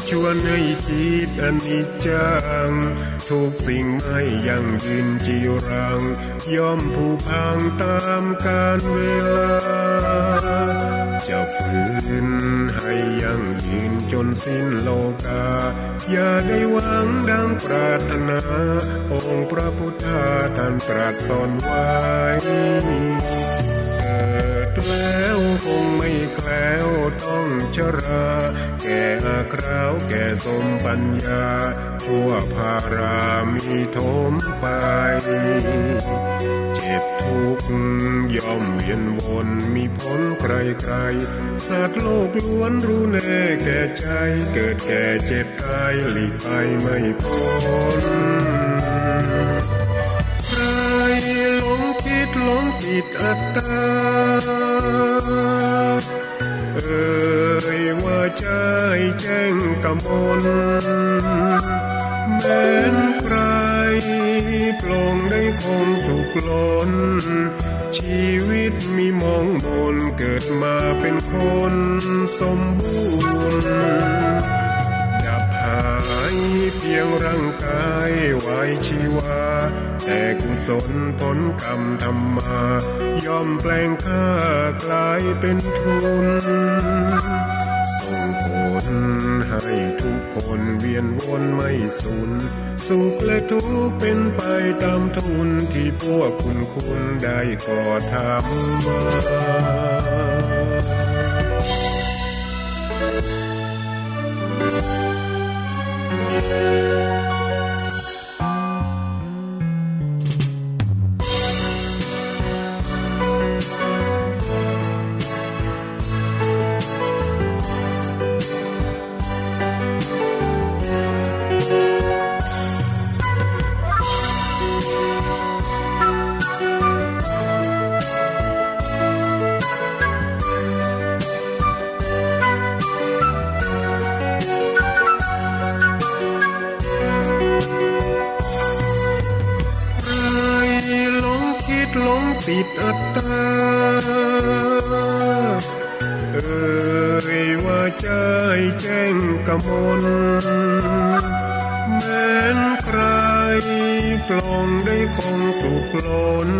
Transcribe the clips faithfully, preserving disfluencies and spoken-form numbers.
ชวนให้คิดอนิจจัง ทุกสิ่งไม่ยั่งยืนจีรัง ย่อมผุพังต๋ามกาลเวลา จะฝืนให้ยั่งยืนจ๋นสิ้นโลกา อย่าได้หวังดังปรารถนา องค์พระพุทธาท่านตรัสสอนไว้ เกิดแล้วคงไม่แคล้วต้องชรา แก่อาคราวแก่สมปัญญา ทั่วภารามีถมไป เจ็บทุกข์ย่อมเวียนวนมีผลใครๆ สัตว์โลกล้วนรู้แน่แก่ใจ เกิดแก่เจ็บตายหลีกไปไม่พ้น ใครหลงคิดหลงติดอัตตา เอ่ยว่าใจ้แจ้งกมล แม้นใคร่ปลงได้คงสุขล้น ชีวิตมีหมองหม่น เกิดมาเป็นคนสมบูรณ์ ดับหายเพียงร่างกายไว้ชีวา แต่กุศลผลกรรมทำมา ย่อมแปลงค่ากลายเป็นทุน ส่งผลให้ทุกคนเวียนวนไม่สูญ สุขและทุกข์เป็นไปต๋ามทุน ตี้พวกคุณคุณได้ก่อทำมา ใครหลงคิดหลงติดอัตตา เอ่ยว่าใจ้แจ้งกมล แม้นใคร่ปลงได้คงสุขล้น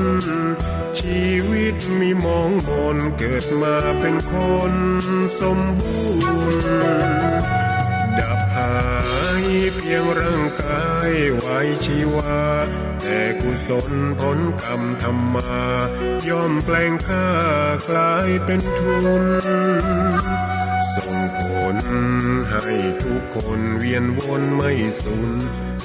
ชีวิตมีหมองหม่น เกิดมาเป็นคนสมบูรณ์ ดับหายเพียงร่างกายไว้ชีวา แต่กุศลผลกรรมทำมา ย่อมแปลงค่ากลายเป็นทุน ส่งผลให้ทุกคนเวียนวนไม่สูญ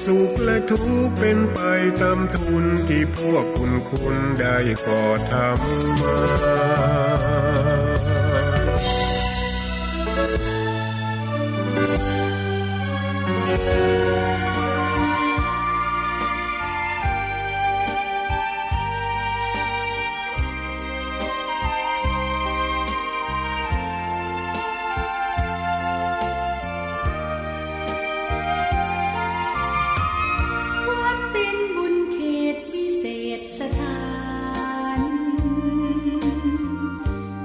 สุขและทุกข์เป็นไปต๋ามทุน ตี้พวกคุณคุณได้ก่อทำมา วัดเป๋นบุญเขตวิเศษสถาน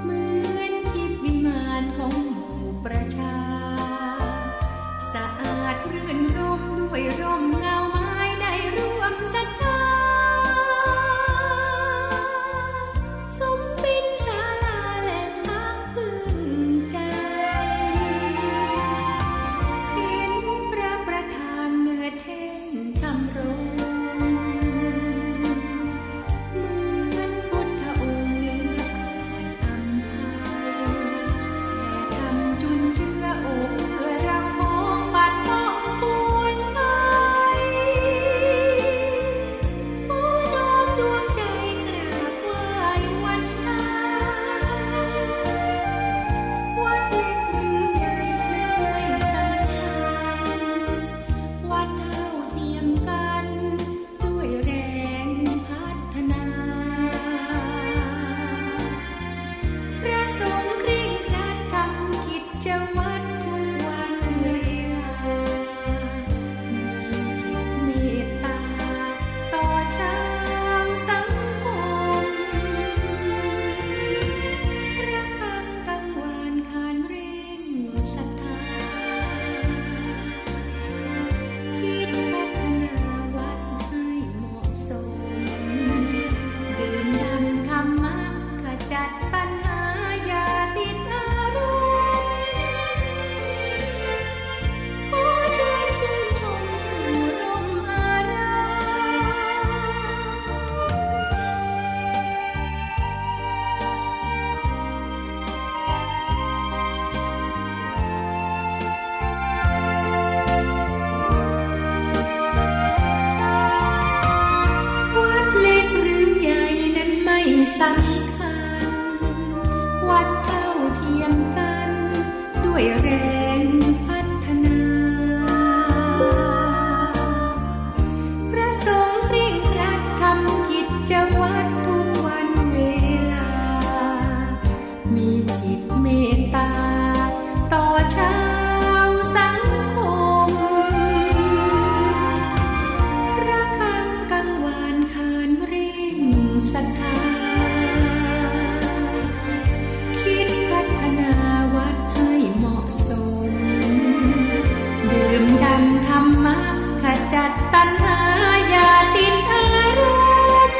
เหมือนทิพย์วิมานของหมู่ประชา สะอาดรื่นรมย์ดู สำคัญ วัดเท่าเทียมกัน ด้วยแรงพัฒนา พระสงฆ์เคร่งครัดทำกิจวัตรทุกวันเวลา มีจิตเมตตาต่อชาวสังคม ระฆังกังวานขานเร่งศรัทธา คิดพัฒนาวัดให้เหมาะสม ดื่มด่ำธรรมะขจัดตัณหาอย่าติดอารมณ์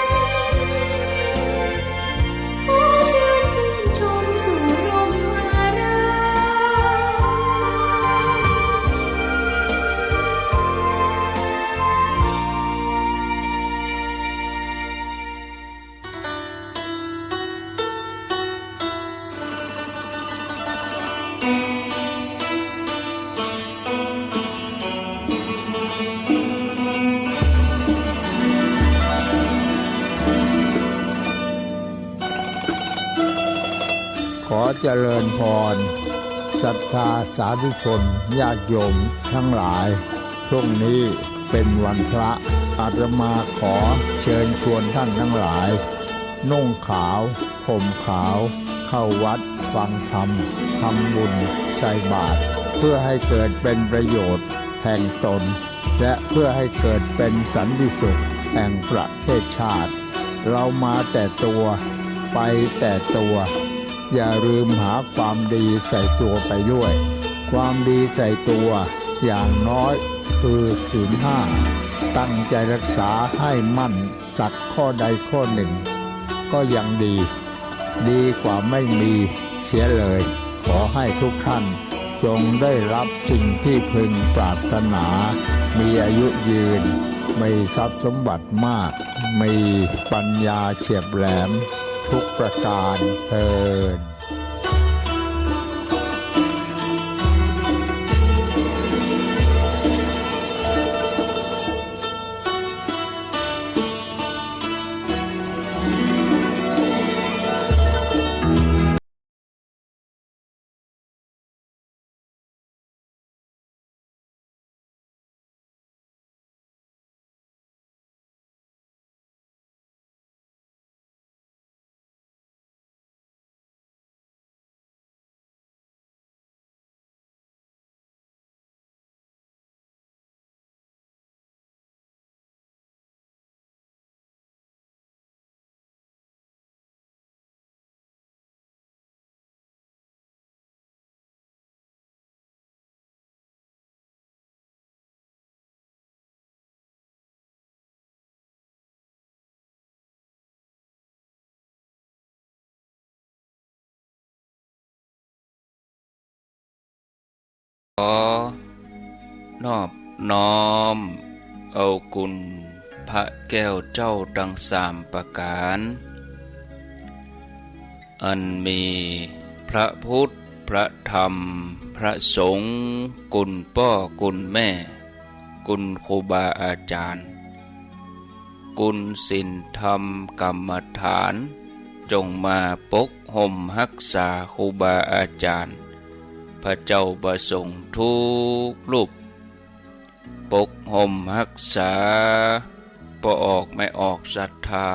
ขอเชิญชื่นชมสู่ร่มอาราม ขอเจริญพร ศรัทธาสาธุชนญาติโยมทั้งหลาย ช่วงนี้เป็นวันพระ อาตมาขอเชิญชวนท่านทั้งหลาย นุ่งขาว ห่มขาว เข้าวัดฟังธรรม ทำบุญ ใส่บาตร เพื่อให้เกิดเป็นประโยชน์แห่งตน และเพื่อให้เกิดเป็นสันติสุขแห่งประเทศชาติ เรามาแต่ตัว ไปแต่ตัว อย่าลืมหาความดีใส่ตัวไปด้วย ความดีใส่ตัวอย่างน้อยคือศีลห้า ตั้งใจรักษาให้มั่นสักข้อใดข้อหนึ่ง ก็ยังดี ดีกว่าไม่มีเสียเลย ขอให้ทุกท่านจงได้รับสิ่งที่พึงปรารถนา มีอายุยืน มีทรัพย์สมบัติมาก มีปัญญาเฉียบแหลมทุกประการเทอญ ขอนอบน้อมเอาคุณพระแก้วเจ้าตังสามประก๋าน อันมีพระพุทธ พระธรรม พระสงฆ์ คุณป้อ คุณแม่ คุณครูบาอาจ๋ารย์ คุณศีลธรรมกรรมฐาน จงมาปกห่มฮักษาครูบาอาจ๋ารย์ พระเจ้าพระสงฆ์ทุกรูป ปกห่มฮักษา ป้อออกแม่ออกศรัทธา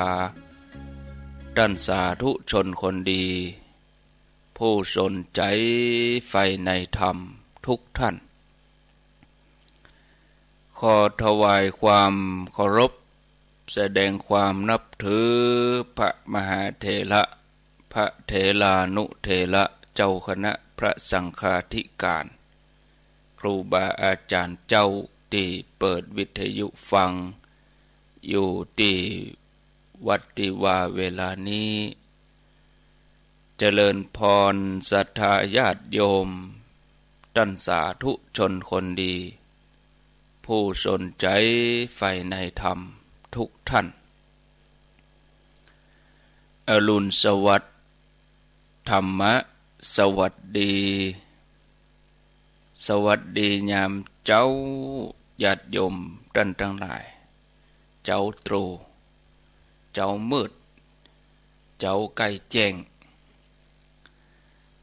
ต้านสาธุชนคนดี ผู้สนใจ๋ใฝ่ในธรรมทุกท่าน ขอถวายความเคารพ แสดงความนับถือพระมหาเถระ พระเถรานุเถระ เจ้าคณะพระสังฆาธิการ ครูบาอาจ๋ารย์เจ้าตี้เปิดวิทยุฟังอยู่ตี้วัดตี้วาเวลานี้ เจริญพรศรัทธาญาติโยม ต้านสาธุชนคนดี ผู้สนใจ๋ใฝ่ในธรรมทุกท่าน อรุณสวัสดิ์ ธรรมะสวัสดี สวัสดียามเจ๊า ญาติโยมต้านตังหลาย เจ๊าตรู่ เจ๊ามืด เต๊าใก้แจ้ง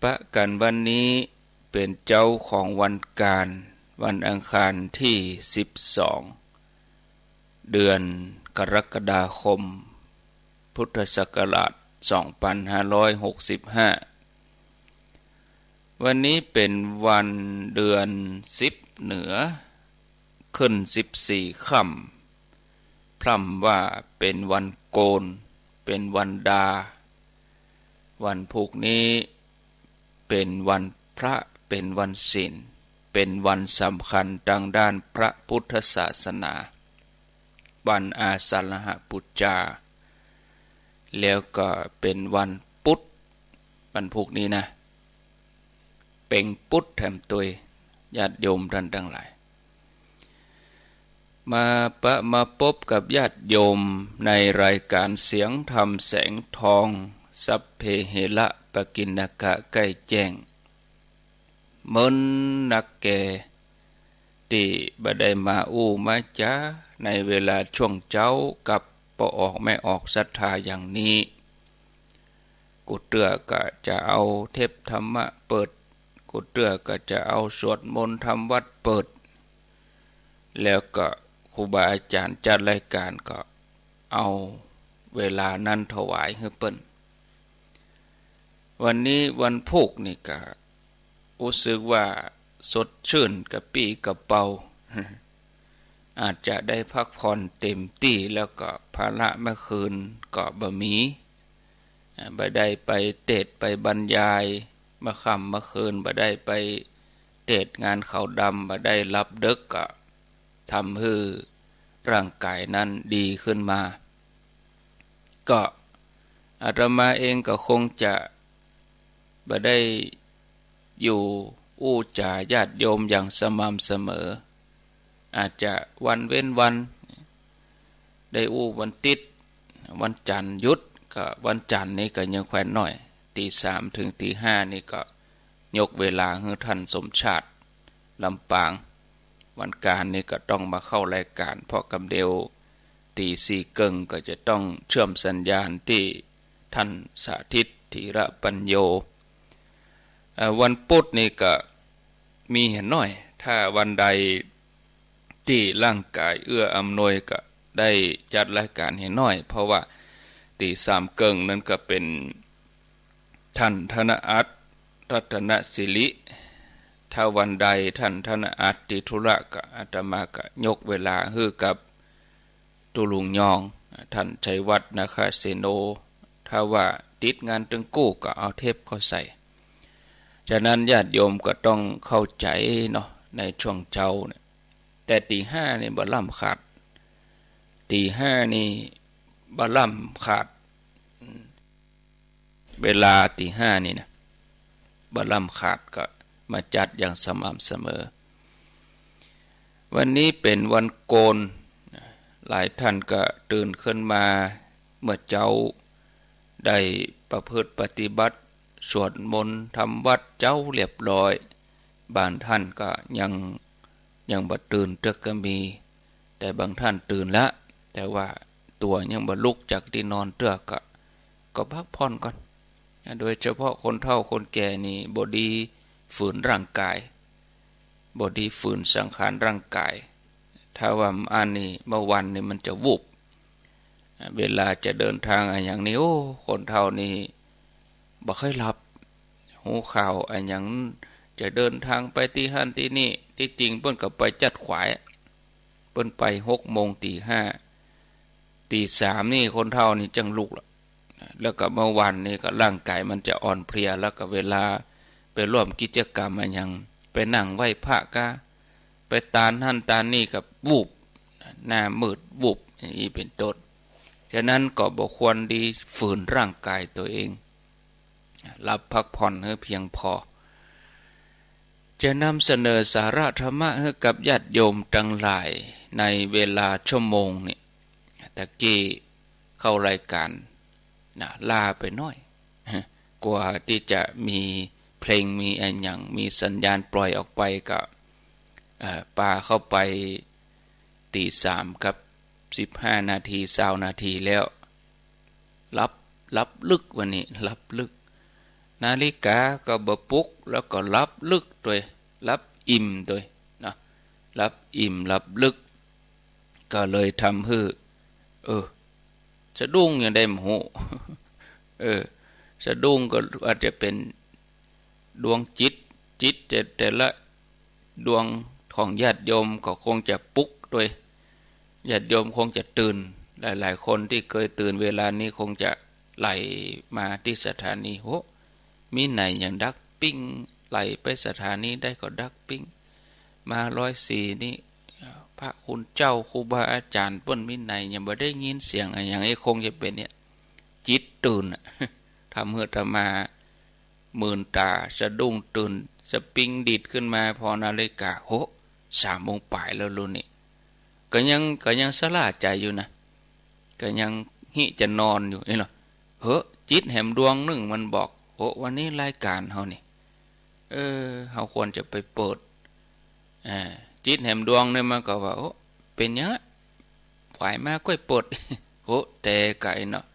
ปะกั๋นวันนี้เป๋นเจ๊าของวันก๋าน วันอังคารตี้สิบสอง เดือนกรกฎาคม พุทธศักราชสองปันห้าร้อยหกสิบห้า วันนี้เป๋นวันเดือนสิบเหนือ ขึ้นสิบสี่ค่ำ พร่ำว่าเป๋นวันโกณ เป๋นวันดา วันพูกนี้เป๋นวันพระ เป๋นวันศีล เป๋นวันสำคัญตางด้านพระพุทธศาสนา วันอาสาฬหบูชา แล้วก็เป๋นวันปุธ วันพูกนี้นะ เป๋งปุธแถมตวย ญาติโยมต้านตังหลาย มาปะมาปบกับญาติโยมในรายก๋านเสียงธรรมแสงทอง สัพเพเหระปะกิณณกะใก้แจ้ง เมินนักแก่ ตี้บ่ได้มาอู้มาจ๋าในเวลาช่วงเจ๊ากับป้อออกแม่ออกศรัทธาอย่างนี้ กู้เตื้อก็จะเอาเทปธรรมะเปิด กู้เตื้อก็จะเอาสวดมนต์ทำวัตรเปิด แล้วก็ครูบาอาจ๋ารย์จัดรายก๋านก็เอาเวลานั้นถวายหื้อเปิ้น วันนี้วันพูกนี่ก็ อู้สึกว่าสดชื่นกระปรี้กระเปร่า อาจจะได้พักผ่อนเต็มตี้ แล้วก็ภาระเมื่อคืนก็บ่มี อ่า บ่ได้ไปเตสน์ไปบรรยาย เมื่อค่ำเมื่อคืนบ่ได้ไปเตสน์งานขาวดำ บ่ได้หลับดึก ก็ทำหื้อร่างก๋ายนั้นดีขึ้นมา ก็อาตมาเองก็คงจะ บ่ได้อยู่อู้จ๋าญาติโยมอย่างสม่ำเสมอ อาจจะวันเว้นวัน ได้อู้วันติ๊ด วันจันทร์หยุด ก็วันจันทร์นี่ก็ยังแควนน้อย ตีสามเถิงตีห้านี่ก็ยกเวลาหื้อท่านสมชาติ ลำปาง วันก๋านนี่ก็ต้องมาเข้ารายก๋าน เพราะกำเดียวตีสี่เกิ่งก็จะต้องเชื่อมสัญญาณตี้ ท่านสาธิต ธีระปัญโญ เอ่อ วันปุธนี่ก็มีหื้อน้อย ถ้าวันใดตี้ร่างก๋ายเอื้ออำนวยก็ได้จัดรายก๋านหื้อน้อย เพราะว่าตีสามเกิ่งนั้นก็เป๋นท่านธนอัต รัตนสิริ ถ้าวันใดท่านธนอัตติดธุระก็อาตมาก็ยกเวลาหื้อกับ ตุ๊ลุงยอง ท่านชัยวัฒน์ นาคเสโน ถ้าว่าติดงานตึงกู้ก็เอาเทปเข้าใส่ ฉะนั้นญาติโยมก็ต้องเข้าใจ๋เนาะ ในช่วงเจ๊าเนี่ย แต่ตีห้านี่บ่ล้ำขาด ตีห้านี่บ่ล้ำขาด อืม เวลาตีห้านี่นะ บ่ล้ำขาดก็มาจัดอย่างสม่ำเสมอ วันนี้เป๋นวันโกณ หลายท่านก็ตื่นขึ้นมาเมื่อเจ๊า ได้ประพฤติปฏิบัติ สวดมนต์ทำวัตรเจ๊าเรียบร้อย บางท่านก็ยัง ยังบ่ตื่นเตื้อก็มี แต่บางท่านตื่นละ แต่ว่าตั๋วยังบ่ลุกจากตี้นอนเตื้อก็ ก็พักผ่อนก่อน โดยเฉพาะคนเฒ่าคนแก่นี่บ่ดีฝืนร่างก๋าย บ่ดีฝืนสังขารร่างก๋าย ถ้าว่าอั้นนี่เมื่อวันนี่มันจะวูบ เวลาจะเดินทางอะหยังนี่ โอ้ คนเฒ่านี่บ่ค่อยหลับ ฮู้ข่าวอะหยัง จะเดินทางไปตี้หั้นตี้นี่ ตี้จริงเปิ้นก็ไปจัดขวาย เปิ้นไปหกโมง ตีห้า ตีสามนี่คนเฒ่านี่จั่งลุกละ แล้วก็เมื่อวันนี่ก็ร่างก๋ายมันจะอ่อนเพลีย แล้วก็เวลาไปร่วมกิจกรรมอะหยัง ไปนั่งไหว้พระกา ไปตานหั้นตานนี่ก็วูบ หน้ามืด วูบ อย่างนี้เป๋นต้น ฉะนั้นก็บ่ควรดีฝืนร่างก๋ายตั๋วเอง หลับพักผ่อนหื้อเพียงพอ จะนำเสนอสาระธรรมะหื้อกับญาติโยมตังหลายในเวลาชั่วโมงนี่ ตะกี้เข้ารายก๋านนะ ล้าไปหน้อย กว่าตี้จะมีเพลงมีอะหยัง มีสัญญาณปล่อยออกไปก็ เอ่อ ปาเข้าไปตีสามกับสิบห้านาที ซาวนาทีแล้ว หลับ หลับลึก ว่านี่ หลับลึก นาฬิกาก็บ่ปลุก แล้วก็หลับลึกตวย หลับอิ่มตวยนะ หลับอิ่มหลับลึก ก็เลยทำหื้อ เออ สะดุ้งยังได้บ่ฮู้ เออ สะดุ้งก็อาจจะเป๋นดวงจิต จิตแต่ แต่ละดวงของญาติโยมก็คงจะปลุกตวย ญาติโยมคงจะตื่น หลายๆ คนตี้เกยตื่นเวลานี้คงจะไหลมาตี้สถานี โห มีไหนอย่างดักปิ้ง ไหลไปสถานีใดก็ดักปิ้ง มาร้อยสี่นี่ พระคุณเจ้าครูบาอาจ๋ารย์เปิ้นมีไหน ยังบ่ได้ยินเสียงอะหยัง ไอ้คงจะเป๋นเนี่ย จิตตื่นอะ ทำหื้ออาตมามื่นต๋า สะดุ้งตื่น สปริงดีดขึ้นมา ผ่อนาฬิกา โห สามโมงป๋ายแล้วลูกนี่ ก็ยัง ก็ยังสะหล้าใจ๋อยู่นะ ก็ยังฮิจะนอนอยู่นี่เนาะ เหอะ จิตแหมดวงนึ่งมันบอก โห วันนี้รายก๋านเฮานี่ เออ เฮาควรจะไปเปิด อ่า จิตแหมดวงนึ่งมันก็ว่า โอ้ เป๋นหยังอะ ขวายมาก้อยเปิด โห แต่ไกลเนาะ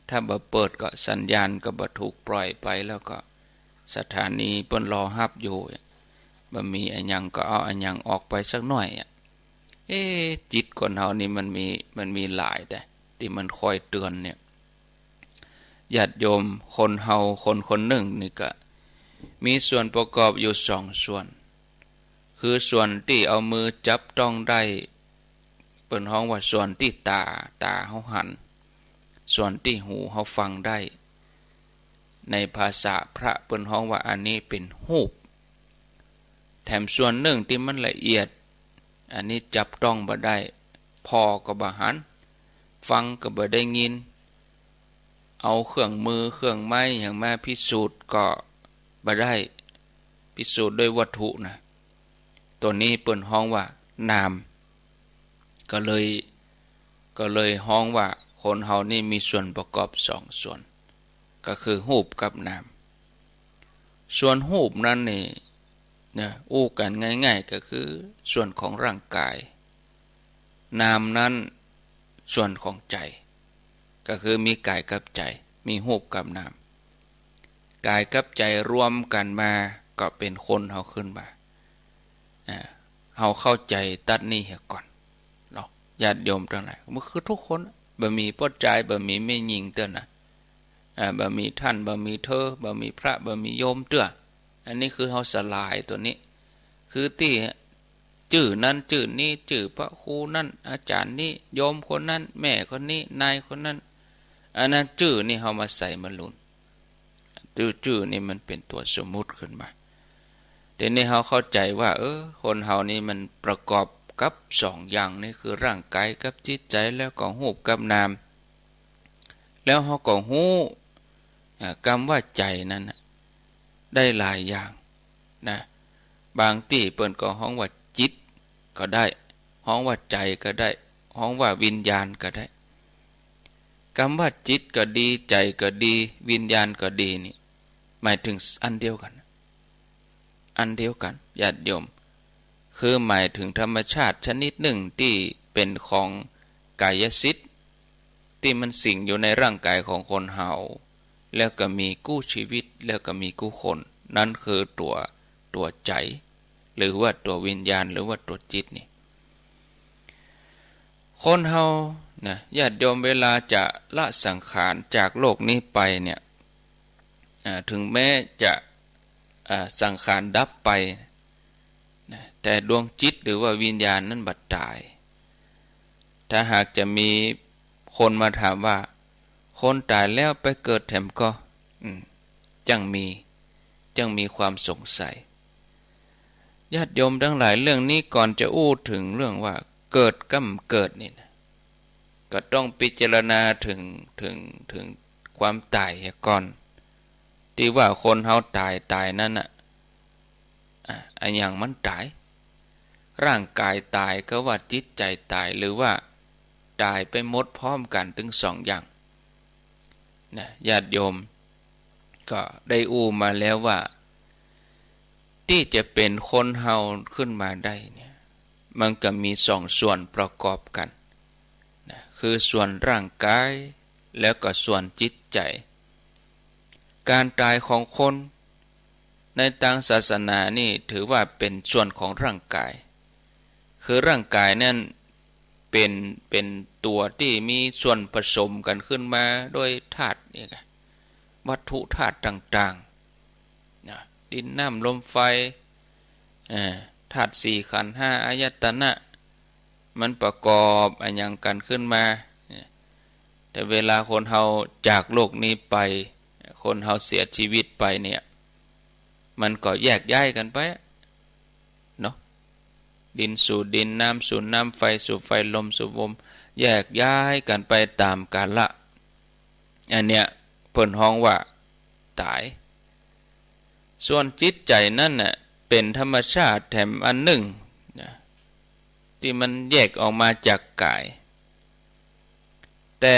ถ้าบ่เปิดก็สัญญาณก็บ่ถูกปล่อยไป แล้วก็สถานีเปิ้นรอฮับอยู่ บ่มีอะหยังก็เอาอะหยังออกไปสักหน้อยอะ เอ๊ะ จิตคนเฮานี่มันมี มันมีหลายแต๊ ตี้มันคอยเตือนเนี่ย ญาติโยม คนเฮาคนคนนึ่งนี่ก็มีส่วนประกอบอยู่สองส่วน คือส่วนตี้เอามือจับต้องได้ เปิ้นฮ้องว่าส่วนตี้ต๋า ต๋าเฮาหัน ส่วนตี้หูเฮาฟังได้ ในภาษาพระเปิ้นฮ้องว่าอันนี้เป๋นฮูป แถมส่วนนึ่งตี้มันละเอียด อันนี้จับต้องบ่ได้ ผ่อก็บ่หัน ฟังก็บ่ได้ยิน เอาเครื่องมือเครื่องไม้หยังมาพิสูจน์ก็บ่ได้ พิสูจน์ด้วยวัตถุนะ ตัวนี้เปิ้นฮ้องว่านาม ก็เลย ก็เลยฮ้องว่าคนเฮานี่มีส่วนประกอบสองส่วน ก็คือฮูปกับนาม ส่วนฮูปนั้นนี่นะ อู้กั๋นง่ายๆ ก็คือส่วนของร่างก๋าย นามนั้นส่วนของใจ๋ ก็คือมีก๋ายกับใจ๋ มีฮูปกับนาม ก๋ายกับใจ๋รวมกั๋นมาก็เป๋นคนเฮาขึ้นมา อ่า เฮาเข้าใจ๋ตั๊ดนี้เหียก่อนเนาะ ญาติโยมตังหลาย มันคือทุกคน บ่มีป้อจาย บ่มีแม่ญิงเตื้อนะ อ่า บ่มีต้าน บ่มีเธอ บ่มีพระ บ่มีโยมเตื้อ อันนี้คือเฮาสลายตั๋วนี้ คือตี้จื้อนั้นจื้อนี้ จื้อพระครูนั้น อาจ๋ารย์นี้ โยมคนนั้น แม่คนนี้ นายคนนั้น อันนั้นจื้อนี่เฮามาใส่มาหลุน จื้อ จื้อนี่มันเป๋นตั๋วสมมุติขึ้นมา ทีนี้เฮาเข้าใจ๋ว่า เออ คนเฮานี่มันประกอบกับสองอย่างนี่ คือร่างก๋ายกับจิตใจ๋ แล้วก็ฮูปกับนาม แล้วเฮาก็ฮู้ อ่า กำว่าใจ๋นั้นน่ะ ได้หลายอย่างนะ บางตี้เปิ้นก็ฮ้องว่าจิตก็ได้ ฮ้องว่าใจ๋ก็ได้ ฮ้องว่าวิญญาณก็ได้ กำว่าจิตก็ดี ใจ๋ก็ดี วิญญาณก็ดีนี่ หมายถึงอันเดียวกั๋น อันเดียวกั๋น ญาติโยม คือหมายถึงธรรมชาติชนิดนึ่งตี้เป๋นของกายสิทธิ์ ตี้มันสิงอยู่ในร่างก๋ายของคนเฮา แล้วก็มีกู้ชีวิต แล้วก็มีกู้คน นั้นคือตั๋ว ตั๋วใจ๋ หรือว่าตั๋ววิญญาณ หรือว่าตั๋วจิตนี่ คนเฮานะ ญาติโยม เวลาจะละสังขารจากโลกนี้ไปเนี่ย อ่า ถึงแม้จะ อ่า สังขารดับไปนะ แต่ดวงจิตหรือว่าวิญญาณนั้นบ่ต๋าย ถ้าหากจะมีคนมาถามว่า คนต๋ายแล้วไปเกิดแถมก่อ อืม จั่งมี จั่งมีความสงสัย ญาติโยมตังหลาย เรื่องนี้ก่อนจะอู้เถิงเรื่องว่าเกิดกับบ่เกิดนี่นะ ก็ต้องพิจารณาเถิง เถิง เถิงความต๋ายเหียก่อน ตี้ว่าคนเฮาต๋าย ต๋ายนั้นน่ะ อ่ะ อะหยังมันต๋าย ร่างก๋ายต๋ายก็ว่าจิตใจ๋ต๋าย หรือว่าต๋ายไปหมดพร้อมกั๋นตึงสองอย่างนะ ญาติโยม ก็ได้อู้มาแล้วว่า ตี้จะเป๋นคนเฮาขึ้นมาได้เนี่ย มันก็มีสองส่วนประกอบกั๋นนะ คือส่วนร่างก๋าย แล้วก็ส่วนจิตใจ๋ ก๋านต๋ายของคนในตางศาสนานี่ถือว่าเป๋นส่วนของร่างก๋าย คือร่างก๋ายนั้นเป๋น เป๋นตั๋วตี้มีส่วนผสมกั๋นขึ้นมาโดยธาตุนี่ไง วัตถุธาตุต่างๆ นะ ดิน น้ำ ลม ไฟ เอ่อ ธาตุสี่ ขันธ์ห้า อายตนะ มันประกอบอะหยังกั๋นขึ้นมา แต่เวลาคนเฮาจากโลกนี้ไป คนเฮาเสียชีวิตไปเนี่ย มันก็แยกย้ายกั๋นไปเนาะ ดินสู่ดิน น้ำสู่น้ำ ไฟสู่ไฟ ลมสู่ลม แยกย้ายกั๋นไปต๋ามกาละ อันเนี้ยเปิ้นฮ้องว่าต๋าย ส่วนจิตใจ๋นั้นน่ะ เป๋นธรรมชาติแถมอันนึ่งนะ ตี้มันแยกออกมาจากก๋าย แต่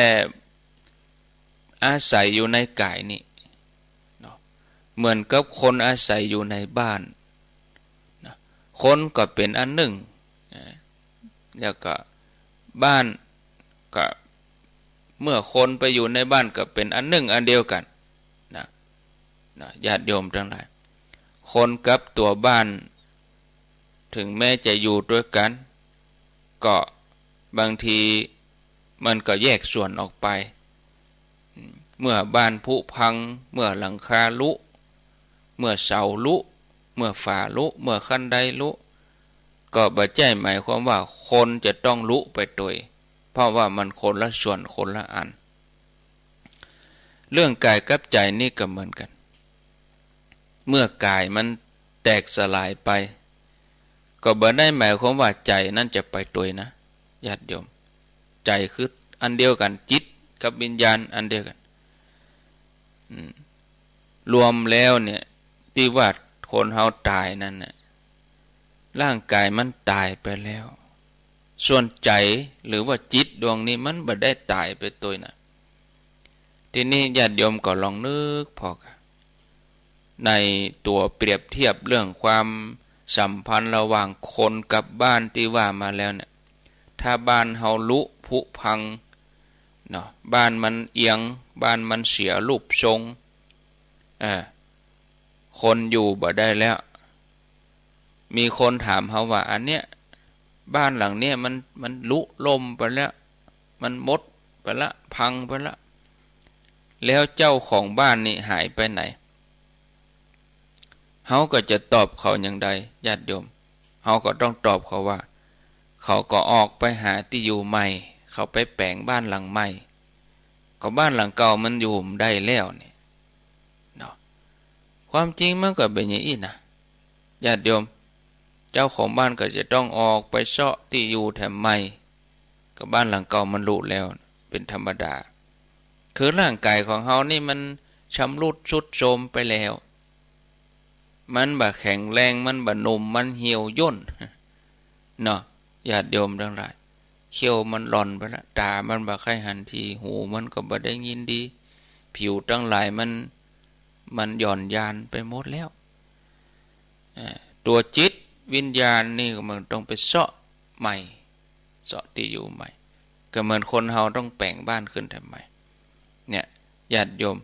อาศัยอยู่ในก๋ายนี่เนาะ เหมือนกับคนอาศัยอยู่ในบ้านนะ คนก็เป๋นอันนึ่งนะ แล้วก็บ้านก็ เมื่อคนไปอยู่ในบ้านก็เป๋นอันนึ่งอันเดียวกั๋นนะ นะ ญาติโยมตังหลาย คนกับตั๋วบ้าน ถึงแม้จะอยู่ตวยกั๋น ก็บางทีมันก็แยกส่วนออกไป เมื่อบ้านผุพัง เมื่อหลังคาหลุ เมื่อเสาหลุ เมื่อฝาหลุ เมื่อคันไดหลุ ก็บ่ใจ้หมายความว่าคนจะต้องหลุไปตวย เพราะว่ามันคนละส่วนคนละอัน เรื่องก๋ายกับใจ๋นี่ก็เหมือนกั๋น เมื่อก๋ายมันแตกสลายไป ก็บ่ได้หมายความว่าใจ๋นั้นจะไปตวยนะ ญาติโยม ใจ๋คืออันเดียวกั๋น จิตกับวิญญาณอันเดียวกั๋น อืม รวมแล้วเนี่ย ตี้ว่าคนเฮาต๋ายนั้นน่ะ ร่างก๋ายมันต๋ายไปแล้ว ส่วนใจ๋หรือว่าจิตดวงนี้มันบ่ได้ต๋ายไปตวยนะ ทีนี้ญาติโยมก็ลองนึกผ่อ ในตั๋วเปรียบเทียบเรื่องความสัมพันธ์ระหว่างคนกับบ้านตี้ว่ามาแล้วเนี่ย ถ้าบ้านเฮาหลุผุพังเนาะ บ้านมันเอียง บ้านมันเสียรูปทรง เออ คนอยู่บ่ได้แล้ว มีคนถามเฮาว่า อันเนี้ย บ้านหลังเนี้ยมัน มันหลุล่มไปแล้ว มันหมดไปละ พังไปละ แล้วเจ้าของบ้านนี่หายไปไหน เฮาก็จะตอบเขาอย่างใด ญาติโยม เฮาก็ต้องตอบเขาว่า เขาก็ออกไปหาตี้อยู่ใหม่ เขาไปแป๋งบ้านหลังใหม่ ก็บ้านหลังเก่ามันอยู่บ่ได้แล้วนี่ เนาะ ความจริงมันก็เป๋นอย่างอี้นะ ญาติโยม เจ้าของบ้านก็จะต้องออกไปเซาะตี้อยู่แถมใหม่ ก็บ้านหลังเก่ามันหลุแล้ว เป๋นธรรมดา คือร่างก๋ายของเฮานี่มันชำรุดทรุดโทรมไปแล้ว มันบ่แข็งแรง มันบ่หนุ่ม มันเหี่ยวย่น เนาะ ญาติโยมตังหลาย เขี้ยวมันหล่อนไปละ ต๋ามันบ่ใค่หันที หูมันก็บ่ได้ยินดี ผิวตังหลายมัน มันหย่อนยานไปหมดแล้ว เอ่อ ตั๋วจิตวิญญาณนี่มันต้องไปเซาะใหม่ เซาะตี้อยู่ใหม่ ก็เหมือนคนเฮาต้องแป๋งบ้านขึ้นแถมใหม่ เนี่ย ญาติโยม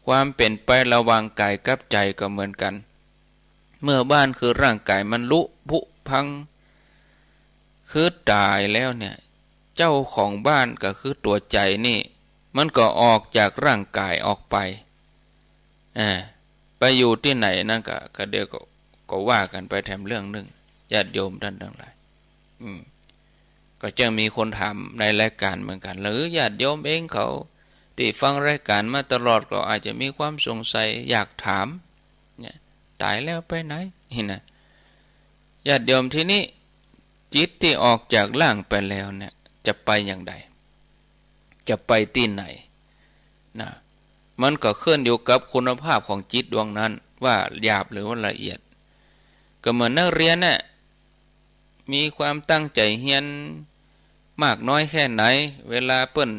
ความเป๋นไประหว่างก๋ายกับใจ๋ก็เหมือนกั๋น เมื่อบ้านคือร่างก๋ายมันหลุผุพัง คือต๋ายแล้วเนี่ย เจ้าของบ้านก็คือตั๋วใจ๋นี่ มันก็ออกจากร่างก๋ายออกไป อ่า ไปอยู่ตี้ไหนนั้นก็ ก็เดี๋ยวก็ ก็ว่ากั๋นไปแถมเรื่องนึ่ง ญาติโยมต้านตังหลาย อืม ก็จะมีคนถามในรายก๋านเหมือนกั๋น หรือญาติโยมเองเขาตี้ฟังรายก๋านมาตลอดก็อาจจะมีความสงสัยอยากถาม เนี่ย ต๋ายแล้วไปไหน นี่นะ ญาติโยม ทีนี้จิตตี้ออกจากร่างไปแล้วเนี่ย จะไปอย่างใด จะไปตี้ไหน นะ มันก็ขึ้นอยู่กับคุณภาพของจิตดวงนั้น ว่าหยาบหรือว่าละเอียด ก็เหมือนนักเรียนน่ะ มีความตั้งใจ๋เฮียนมากน้อยแค่ไหน เวลาเปิ้น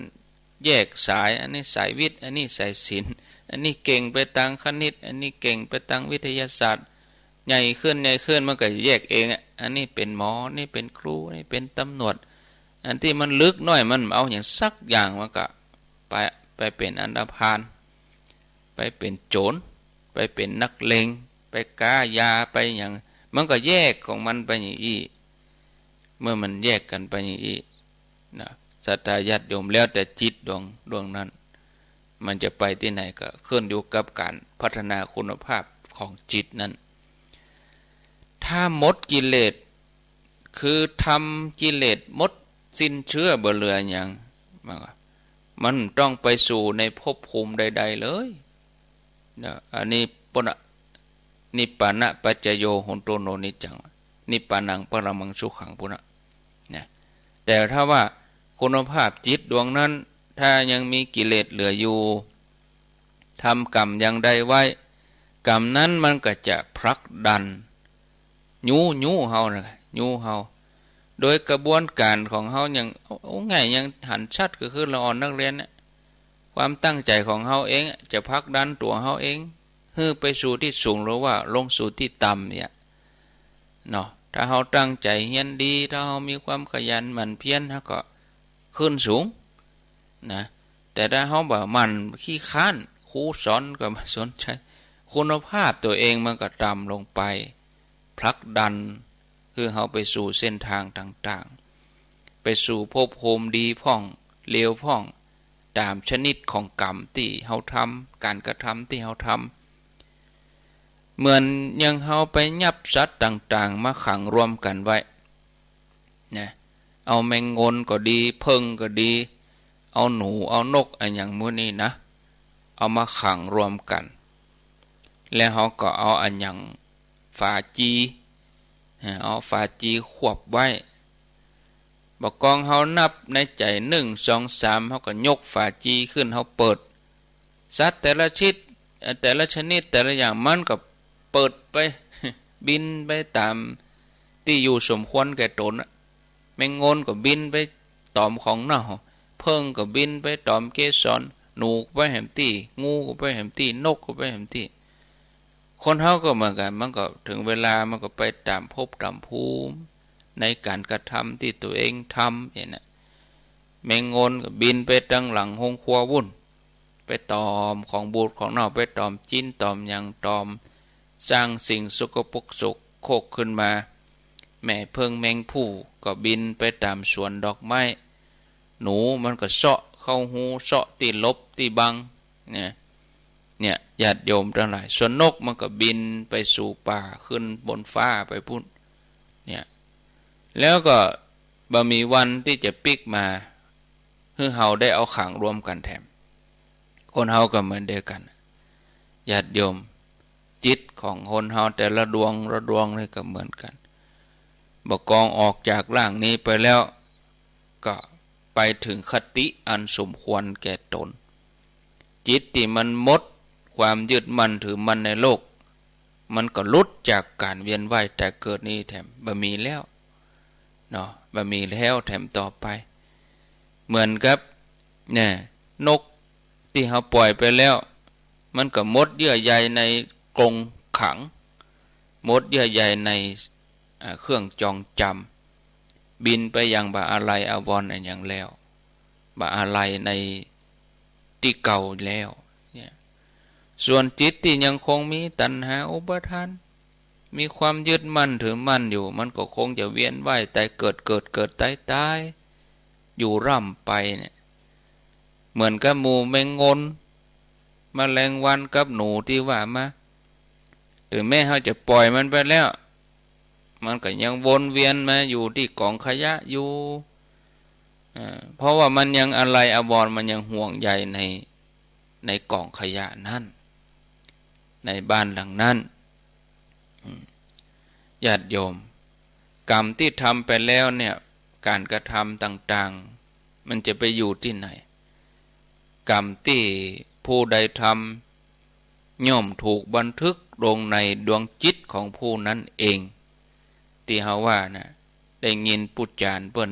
แยกสาย อันนี้สายวิทย์ อันนี้สายศิลป์ อันนี้เก่งไปตางคณิต อันนี้เก่งไปตางวิทยาศาสตร์ ใหญ่ขึ้น ใหญ่ขึ้น มันก็แยกเองอะ อันนี้เป๋นหมอ นี่เป๋นครู นี่เป๋นตำรวจ อันตี้มันลึกน้อย มันบ่เอาหยังสักอย่าง มันก็ไป ไปเป๋นอันธพาล ไปเป๋นโจ๋ร ไปเป๋นนักเลง ไปก๊ายา ไปหยัง มันก็แยกของมันไปอย่างอี้ เมื่อมันแยกกั๋นไปอย่างอี้นะ ศรัทธาญาติโยม แล้วแต่จิตดวง ดวงนั้น มันจะไปตี้ไหนก็ขึ้นอยู่กับก๋านพัฒนาคุณภาพของจิตนั้น ถ้าหมดกิเลส คือทำกิเลสหมดสิ้นเชื้อบ่เหลือหยัง มันก็ มันต้องไปสู่ในภพภูมิใดๆ เลย นะ อันนี้ปุณณะ นิพพานะปัจจโย โหนตุ โน นิจจัง นิพพานัง ปรมัง สุขัง ปุณณะ นะ แต่ถ้าว่าคุณภาพจิตดวงนั้น ถ้ายังมีกิเลสเหลืออยู่ ทำกรรมอย่างใดไว้ กรรมนั้นมันก็จะผลักดัน ยู้ ยู้เฮานะ ยู้เฮา โดยกระบวนก๋านของเฮายัง เอา เอาง่าย ยังหันชัดก็คือละอ่อนนักเรียนเนี่ย ความตั้งใจ๋ของเฮาเองจะผลักดันตั๋วเฮาเอง หื้อไปสู่ตี้สูงหรือว่าลงสู่ตี้ต่ำเนี่ยเนาะ ถ้าเฮาตั้งใจ๋เฮียนดี ถ้าเฮามีความขยันหมั่นเพียร เฮาก็ขึ้นสูงนะ แต่ถ้าเฮาบ่หมั่น ขี้คร้าน ครูสอนก็บ่สนใจ๋ คุณภาพตั๋วเองมันก็ต่ำลงไป ผลักดันหื้อเฮาไปสู่เส้นตางต่างๆ ไปสู่ภพภูมิดีพ่อง เลวพ่อง ต๋ามชนิดของกรรมตี้เฮาทำ ก๋านกระทำตี้เฮาทำ เหมือนอย่างเฮาไปยับสัตว์ต่างๆ มาขังรวมกั๋นไว้ นะ เอาแมงงนก็ดี เผิ้งก็ดี เอาหนู เอานก อะหยังหมู่นี้นะ เอามาขังรวมกั๋น แล้วเฮาก็เอาอะหยัง ฝาจี เอาฝาจีขวบไว้ บ่ากองเฮานับในใจ๋ นึ่ง สอง สาม เฮาก็ยกฝาจีขึ้น เฮาเปิด สัตว์แต่ละชิด เอ่อ แต่ละชนิด แต่ละอย่าง มันก็เปิดไป บินไปต๋ามตี้อยู่สมควรแก่ต๋นอะ แมงงนก็บินไปต๋อมของเน่า เผิ้งก็บินไปต๋อมเกสร หนูก็ไปแหมตี้ งูก็ไปแหมตี้ นกก็ไปแหมตี้ คนเฮาก็เหมือนกั๋น มันก็เถิงเวลามันก็ไปต๋ามภพต๋ามภูมิ ในก๋านกระทำตี้ตั๋วเองทำเนี่ยนะ แมงงนก็บินไปตังหลังโฮงครัวปู้น ไปต๋อมของบูดของเน่า ไปต๋อมจิ๊นต๋อมหยัง ต๋อมสร้างสิ่งสกปรกโสโครกขึ้นมา แม่เผิ้งแมงผู้ก็บินไปต๋ามสวนดอกไม้ หนูมันก็เซาะเข้าฮู เซาะตี้หลบตี้บัง เนี่ย เนี่ย ญาติโยมตังหลาย ส่วนนกมันก็บินไปสู่ป่า ขึ้นบนฟ้าไปปู้น เนี่ย แล้วก็บ่มีวันตี้จะปิ๊กมา หื้อเฮาได้เอาขังรวมกั๋นแถม คนเฮาก็เหมือนเดียวกั๋น ญาติโยม จิตของคนเฮาแต่ละดวงละดวงนี่ก็เหมือนกั๋น บ่ากองออกจากร่างนี้ไปแล้ว ก็ไปเถิงคติอันสมควรแก่ต๋น จิตตี้มันหมดความยึดมั่นถือมั่นในโลก มันก็หลุดจากก๋านเวียนว่ายต๋ายเกิดนี้แถม บ่มีแล้วเนาะ บ่มีแล้วแถมต่อไป เหมือนกับ เนี่ย นกตี้เฮาป่อยไปแล้ว มันก็หมดเยื่อใยในกรงขัง หมดเยื่อใยใน อ่า เครื่องจองจ๋ำ บินไปอย่างบ่อาลัยอาวรณ์อะหยังแล้ว บ่อาลัยในตี้เก่าแล้ว เนี่ย ส่วนจิตตี้ยังคงมีตัณหาอุปาทาน มีความยึดมั่นถือมั่นอยู่ มันก็คงจะเวียนว่ายต๋ายเกิด เกิด เกิด ต๋าย ต๋าย อยู่ร่ำไปเนี่ย เหมือนกับหมู่แมงงน แมลงวันกับหนูตี้ว่ามา เถิงแม้เฮาจะป่อยมันไปแล้ว มันก็ยังวนเวียนมาอยู่ตี้ก๋องขยะอยู่ เอ่อ เพราะว่ามันยังอาลัยอาวรณ์ มันยังห่วงใยใน ในก๋องขยะนั้น ในบ้านหลังนั้น อืม ญาติโยม กรรมตี้ทำไปแล้วเนี่ย ก๋านกระทำต่างๆ มันจะไปอยู่ตี้ไหน กรรมตี้ผู้ใดทำ ย่อมถูกบันทึกลงในดวงจิตของผู้นั้นเอง ตี้เฮาว่านะ ได้ยินปุจจารย์เปิ้น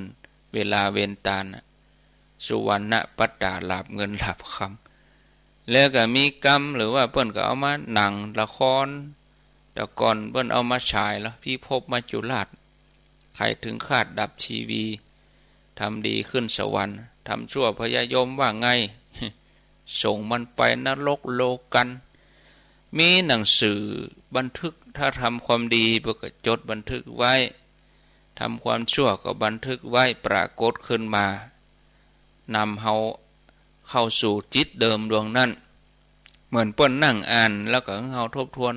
เวลาเวนตานะ สุวรรณปัตตา หลาบเงินหลาบคำ แล้วก็มีกรรม หรือว่าเปิ้นก็เอามาหนังละคร แต่ก่อนเปิ้นเอามาฉายละ พิภพมัจจุราช ใครถึงคาดดับชีวี ทำดีขึ้นสวรรค์ ทำชั่วพยายมว่าไง ส่งมันไปนรกโลกัณฑ์ มีหนังสือบันทึก ถ้าทำความดีเปิ้นก็จดบันทึกไว้ ทำความชั่วก็บันทึกไว้ ปรากฏขึ้นมา นำเฮาเข้าสู่จิตเดิมดวงนั้น เหมือนเปิ้นนั่งอ่าน แล้วก็หื้อเฮาทบทวน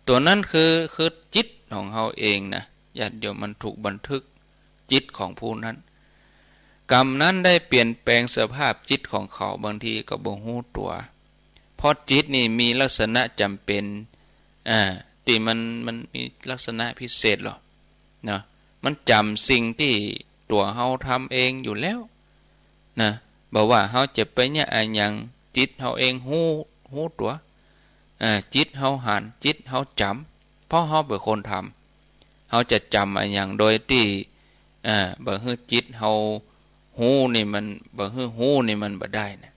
ตั๋วนั้นคือ คือจิตของเฮาเองนะ ญาติโยม มันถูกบันทึกจิตของผู้นั้น กรรมนั้นได้เปลี่ยนแปลงสภาพจิตของเขา บางทีก็บ่ฮู้ตั๋ว เพราะจิตนี่มีลักษณะจ๋ำเป๋น อ่า ตี้มัน มันมีลักษณะพิเศษหรอ เนาะ มันจ๋ำสิ่งตี้ตั๋วเฮาทำเองอยู่แล้วนะ บ่ว่าเฮาจะไปเยียะอะหยัง จิตเฮาเองฮู้ ฮู้ตั๋ว อ่า จิตเฮาหัน จิตเฮาจ๋ำ เพราะเฮาเป๋นคนทำ เฮาจะจ๋ำอะหยังโดยตี้ อ่า บ่หื้อจิตเฮาฮู้นี่มัน บ่หื้อฮู้นี่มันบ่ได้นะ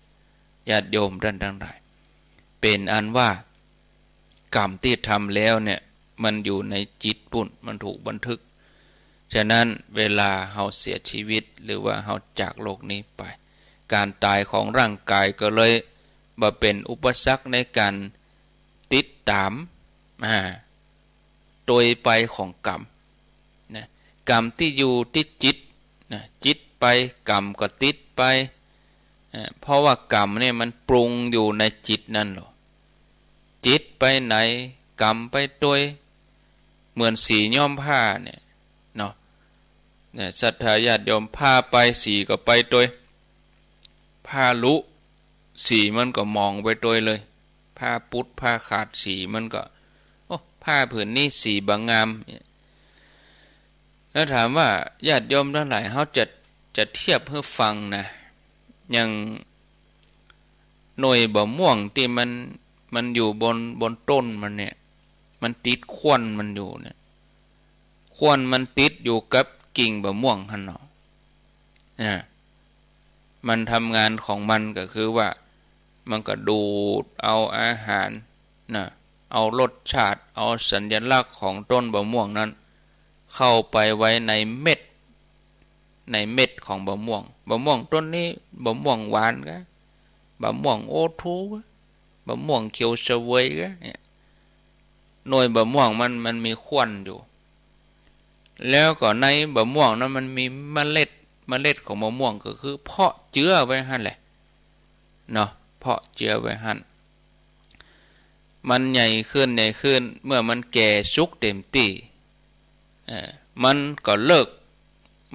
ญาติโยมต้านตังหลาย เป๋นอันว่า กรรมตี้ทำแล้วเนี่ย มันอยู่ในจิตปู้น มันถูกบันทึก ฉะนั้นเวลาเฮาเสียชีวิต หรือว่าเฮาจากโลกนี้ไป ก๋านต๋ายของร่างก๋ายก็เลยบ่เป๋นอุปสรรคในก๋านติดต๋าม อ่า ตวยไปของกรรมนะ กรรมตี้อยู่ตี้จิตนะ จิตไป กรรมก็ติดไป อ่า เพราะว่ากรรมเนี่ยมันปรุงอยู่ในจิตนั้นหรอ จิตไปไหน กรรมไปตวย เหมือนสีย้อมผ้าเนี่ยเนาะ เนี่ย ศรัทธาญาติโยม ผ้าไป สีก็ไปตวย ผ้าลุ สีมันก็หมองไปตวยเลย ผ้าปุด ผ้าขาด สีมันก็ โอ้ ผ้าผืนนี้สีบ่งาม แล้วถามว่าญาติโยมตังหลาย เฮาจะ จะเทียบหื้อฟังนะ อย่างหน่วยบ่าม่วงตี้มัน มันอยู่บน บนต้นมันเนี่ย มันติดข่วนมันอยู่เนี่ย ข่วนมันติดอยู่กับกิ่งบ่าม่วงหั้นเนาะ อ่า มันทำงานของมันก็คือว่า มันก็ดูดเอาอาหารนะ เอารสชาติ เอาสัญลักษณ์ของต้นบ่าม่วงนั้น เข้าไปไว้ในเม็ด ในเม็ดของบ่าม่วง บ่าม่วงต้นนี้ บ่าม่วงหวานกะ บ่าม่วงโอทูกะ บ่าม่วงเขียวเสวยกะเนี่ย หน่วยบ่าม่วงมัน มันมีข่วนอยู่ แล้วก็ในบ่าม่วงนั้นมันมีเมล็ด เมล็ดของบ่าม่วงก็คือเพาะเจื้อไว้หั้นแหละเนาะ เพาะเจื้อไว้หั้น มันใหญ่ขึ้น ใหญ่ขึ้น เมื่อมันแก่สุกเต็มตี้ เอ่อ มันก็เลิก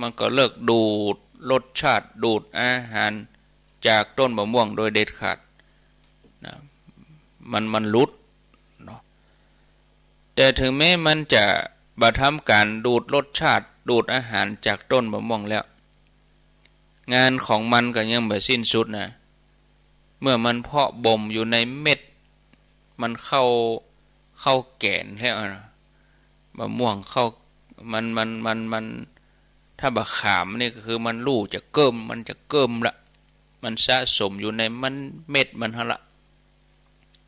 มันก็เลิกดูดรสชาติ ดูดอาหารจากต้นบ่าม่วงโดยเด็ดขาดนะ มัน มันหลุดเนาะ แต่ถึงแม้มันจะบ่ทำก๋านดูดรสชาติ ดูดอาหารจากต้นบ่าม่วงแล้ว งานของมันก็ยังบ่สิ้นสุดนะ เมื่อมันเพาะบ่มอยู่ในเม็ด มันเข้า เข้าแก่นแล้วนะ บ่าม่วงเข้า มัน มัน มัน มัน ถ้าบ่าขามนี่ก็คือมันลู่จะเกิ่ม มันจะเกิ่มละ มันสะสมอยู่ในมัน เม็ดมันหั้นละ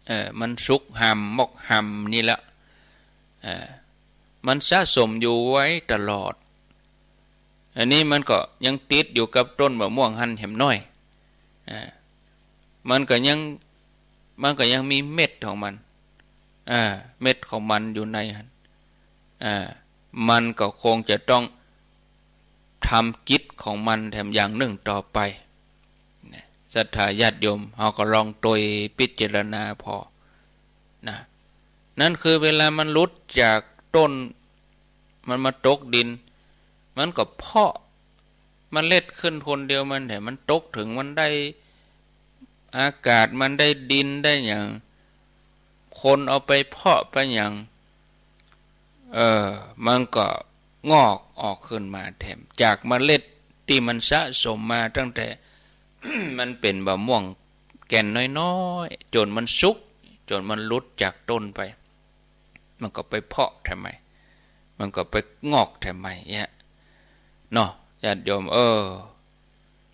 เออ มันสุกหำ มอกหำนี่ละ เออ มันสะสมอยู่ไว้ตลอด อันนี้มันก็ยังติดอยู่กับต้นบ่าม่วงหั้นแหมน้อย อ่า มันก็ยัง มันก็ยังมีเม็ดของมัน อ่า เม็ดของมันอยู่ในหั้น อ่า มันก็คงจะต้องทำกิจของมันแถมอย่างนึ่งต่อไป นะ ศรัทธาญาติโยม เฮาก็ลองตวยพิจารณาผ่อ นะ นั่นคือเวลามันหลุดจากต้น มันมาตกดิน มันก็เพาะเมล็ดขึ้นคนเดียวมันแหม มันตกเถิงมันได้อากาศ มันได้ดินได้หยัง คนเอาไปเพาะไปหยัง เออ มันก็งอกออกขึ้นมาแถม จากเมล็ดตี้มันสะสมมาตั้งแต่ มันเป๋นบ่าม่วงแก่นน้อยๆ จ๋นมันสุก จ๋นมันหลุดจากต้นไป มันก็ไปเพาะแถมใหม่ มันก็ไปงอกแถมใหม่เนี่ยเนาะ ญาติโยม เออ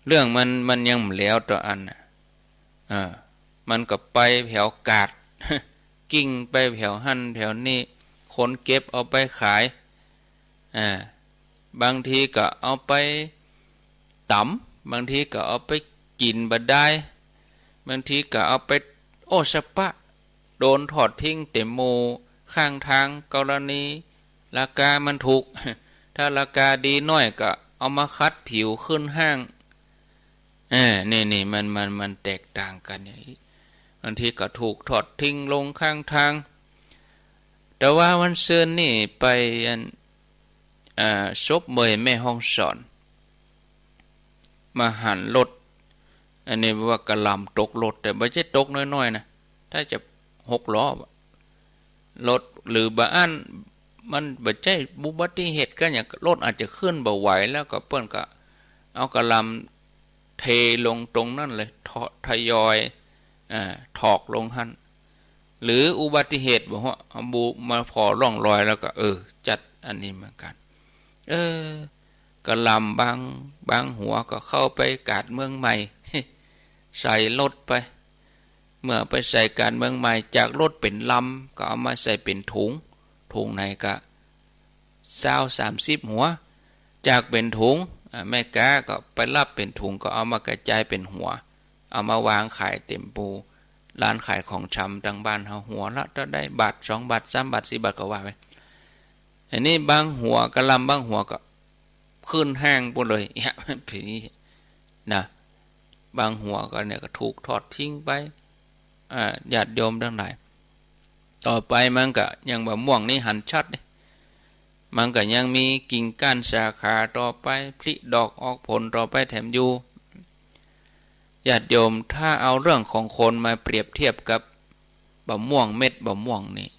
เรื่องมัน มันยังบ่แล้วต่ออันน่ะ เออ มันก็ไปแผวกาด กิ่งไปแผวหั้นแผวนี้ คนเก็บเอาไปขาย อ่า บางทีก็เอาไปต๋ำ บางทีก็เอาไปกิ๋นบ่ดาย บางทีก็เอาไป โอ้ สะปะ โดนถอดทิ้งเต็มหมู่ข้างตาง กรณีราคามันถูก ถ้าราคาดีน้อยก็เอามาขัดผิวขึ้นห้าง เออ นี่ นี่ มัน มัน มันแตกต่างกั๋นอย่างอี้ บางทีก็ถูกถอดทิ้งลงข้างตาง แต่ว่าวันซืนนี่ไปอัน อ่า ศพเมยแม่ฮ่องสอน มาหันรถ อันนี้ว่ากะหล่ำตกรถ แต่บ่ใจ้ตกน้อยๆ นะ ถ้าจะหกล้ออะ รถ หรือบ่อั้น มันบ่ใจ้อุบัติเหตุก็อย่าง รถอาจจะขึ้นบ่ไหว แล้วก็เปิ้นก็เอากะหล่ำเทลงตรงนั้นเลย ท- ทยอย อ่า ถอกลงหั้น หรืออุบัติเหตุบ่ฮู้ เอาบูมาผ่อร่องรอยแล้วก็ เออ จัดอันนี้เหมือนกั๋น เออ กะหล่ำบาง บางหัวก็เข้าไปก๋าดเมืองใหม่ ใส่รถไป เมื่อไปใส่ก๋าดเมืองใหม่ จากรถเป๋นลำ ก็เอามาใส่เป๋นถุง ถุงไหนก็ซาวสามสิบหัว จากเป๋นถุง อ่า แม่ก๊าก็ไปฮับเป๋นถุง ก็เอามากระจายเป๋นหัว เอามาวางขายเต็มหมู่ ร้านขายของชำตางบ้านเฮา หัวละเต้าใด บาท สองบาท สามบาท สี่บาท ก็ว่าไป อันนี้บางหัวกะหล่ำบางหัวก็ขึ้นห้างปู้นเลย เนี่ย ผีนะ บางหัวก็เนี่ยก็ถูกถอดทิ้งไป อ่า ญาติโยมตังหลาย ต่อไปมันก็ยังบ่าม่วงนี่หันชัดเด้ มันก็ยังมีกิ่งก้านสาขาต่อไป ผลิดอกออกผลต่อไปแถมอยู่ ญาติโยม ถ้าเอาเรื่องของคนมาเปรียบเทียบกับบ่าม่วง เม็ดบ่าม่วงนี่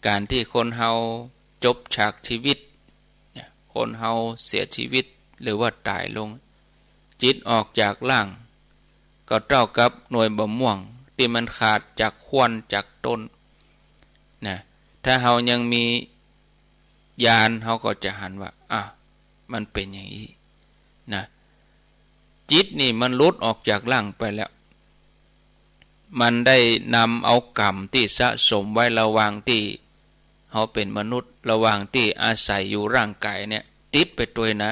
ก๋านตี้คนเฮาจบฉากชีวิตเนี่ย คนเฮาเสียชีวิตหรือว่าต๋ายลง จิตออกจากร่าง ก็เต้ากับหน่วยบ่าม่วงตี้มันขาดจากขั้วจากต้นนะ ถ้าเฮายังมีญาณ เฮาก็จะหันว่า อ้าว มันเป๋นอย่างอี้นะ จิตนี่มันหลุดออกจากร่างไปแล้ว มันได้นำเอาก๋รรมตี้สะสมไว้ระหว่างตี้เฮาเป๋นมนุษย์ ระหว่างตี้อาศัยอยู่ร่างก๋ายเนี่ย ติดไปตวยนะ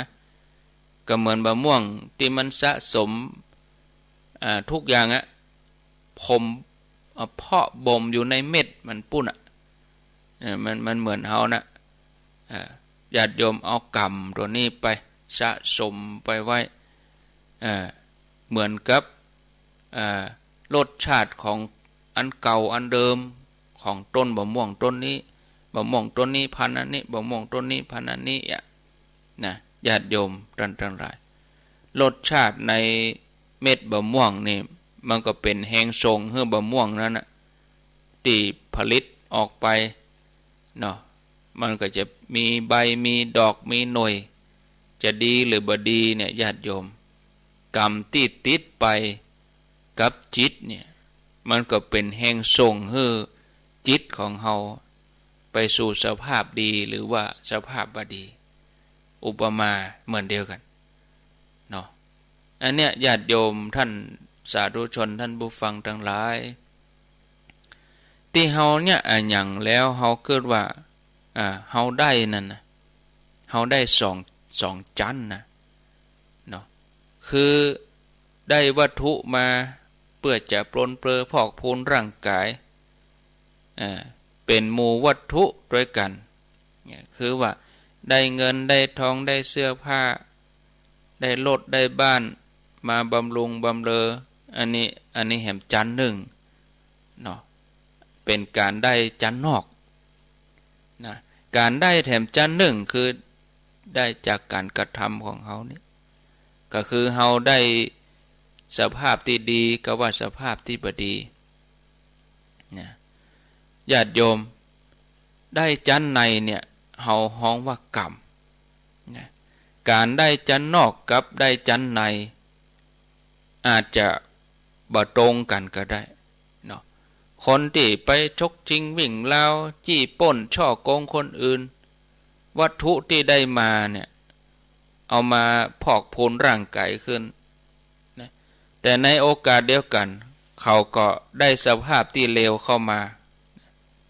ก็เหมือนบ่าม่วงตี้มันสะสม อ่า ทุกอย่างอะ ผม อ่า เพาะบ่มอยู่ในเม็ดมันปู้นอะ เออ มัน มันเหมือนเฮานะ อ่า ญาติโยมเอาก๋รรมตั๋วนี้ไปสะสมไปไว้ อ่า เหมือนกับ อ่า รสชาติของอันเก่าอันเดิม ของต้นบ่าม่วงต้นนี้ บ่าม่วงต้นนี้พันธุ์อันนี้ บ่าม่วงต้นนี้พันธุ์อันนี้อะ นะ ญาติโยมตังหลาย รสชาติในเม็ดบ่าม่วงนี่ มันก็เป๋นแฮงส่งหื้อบ่าม่วงนั้นน่ะ ตี้ผลิตออกไปเนาะ มันก็จะมีใบ มีดอก มีหน่วย จะดีหรือบ่ดีเนี่ย ญาติโยม ก๋รรมตี้ติดไปกับจิตเนี่ย มันก็เป๋นแฮงส่งหื้อจิตของเฮาไปสู่สภาพดีหรือว่าสภาพบ่ดี อุปมาเหมือนเดียวกั๋นเนาะ อันเนี้ย ญาติโยมต้านสาธุชนต้านผู้ฟังตังหลาย ตี้เฮาเนี่ย อะหยังแล้วเฮาเกิดว่า อ่า เฮาได้นั่นนะ เฮาได้สอง สองจั้นนะเนาะ คือได้วัตถุมาเปื้อจะปรนเปื้อพอกพูนร่างก๋าย อ่า เป๋นหมู่วัตถุตวยกั๋น เนี่ย คือว่าได้เงินได้ทอง ได้เสื้อผ้า ได้รถ ได้บ้าน มาบำรุงบำเรอ อันนี้ อันนี้แหมจั้นนึ่งเนาะ เป๋นก๋านได้จั้นนอกนะ ก๋านได้แถมจั้นนึ่ง คือได้จากก๋านกระทำของเฮานี่ ก็คือเฮาได้สภาพตี้ดี ก็ว่าสภาพตี้บ่ดีนะ ญาติโยม ได้จั้นในเนี่ย เฮาฮ้องว่ากรรมนะ ก๋านได้จั้นนอกกับได้จั้นใน อาจจะบ่ตรงกั๋นก็ได้เนาะ คนตี้ไปฉกชิงวิ่งราว จี้ปล้น ฉ้อโกงคนอื่น วัตถุตี้ได้มาเนี่ย เอามาพอกพูนร่างก๋ายขึ้นนะ แต่ในโอกาสเดียวกั๋น เขาก็ได้สภาพตี้เลวเข้ามา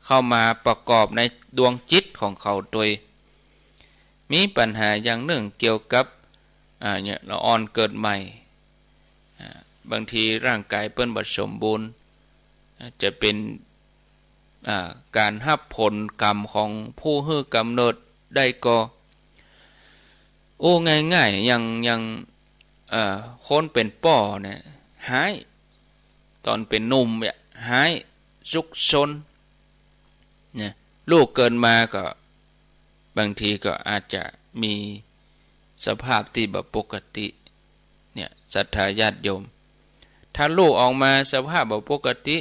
เข้ามาประกอบในดวงจิตของเขาตวย มีปัญหาอย่างนึ่งเกี่ยวกับ อ่า เนี่ย ละอ่อนเกิดใหม่ อ่า บางทีร่างก๋ายเปิ้นบ่สมบูรณ์ จะเป๋น อ่า ก๋านฮับผลก๋รรมของผู้หื้อกำเนิดได้ก่อ อู้ ง่ายๆ อย่าง อย่าง เอ่อ คนเป๋นป้อเนี่ย ฮ้าย ต๋อนเป๋นหนุ่มเนี่ย ฮ้าย ซุกซน เนี่ย ลูกเกิดมาก็ บางทีก็อาจจะมีสภาพตี้บ่ปกติ เนี่ย ศรัทธาญาติโยม ถ้าลูกออกมาสภาพบ่ปกติ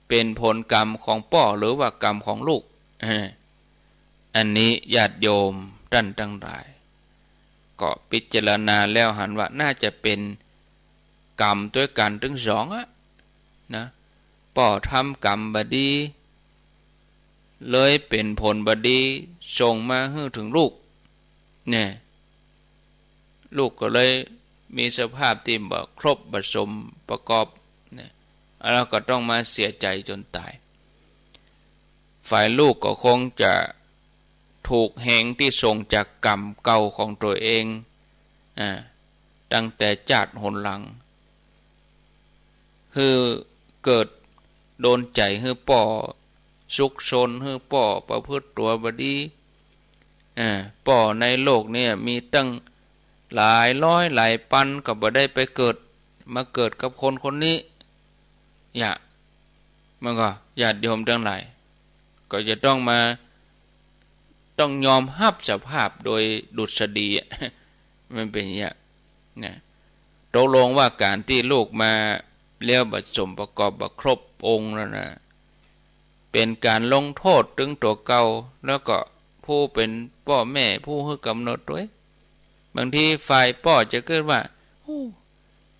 เป๋นผลก๋รรมของป้อหรือว่ากรรมของลูก เออ อันนี้ญาติโยมต้านตังหลาย ก็พิจารณาแล้วหันว่าน่าจะเป๋นกรรมตวยกั๋นตึงสองอะ นะ ป้อทำกรรมบ่ดี เลยเป๋นผลบ่ดี ส่งมาหื้อเถิงลูก เนี่ย ลูกก็เลยมีสภาพตี้บ่ครบบ่สมประกอบ เนี่ย แล้วก็ต้องมาเสียใจ๋จ๋นต๋าย ฝ่ายลูกก็คงจะถูกแฮงตี้ส่งจากกรรมเก่าของตั๋วเอง อ่า ตั้งแต่จาติหนหลัง หื้อเกิดโดนใจ๋หื้อป้อซุกซน หื้อป้อประพฤติตั๋วบ่ดี อ่า ป้อในโลกเนี่ยมีตั้งหลายร้อยหลายปันก็บ่ได้ไปเกิด มาเกิดกับคนคนนี้ อย่า มันก็ญาติโยมตังหลาย ก็จะต้องมา ต้องยอมฮับสภาพโดยดุษฎีอะ มันเป๋นอย่างเนี้ย นะ ตกลงว่าก๋านตี้ลูกมาแล้วบ่สมประกอบบ่ครบองค์แล้วนะ เป๋นก๋านลงโต้ษตึงตั๋วเก่า แล้วก็ผู้เป๋นป้อแม่ผู้หื้อกำเนิดตวย บางทีฝ่ายป้อจะกึ๊ดว่า โอ้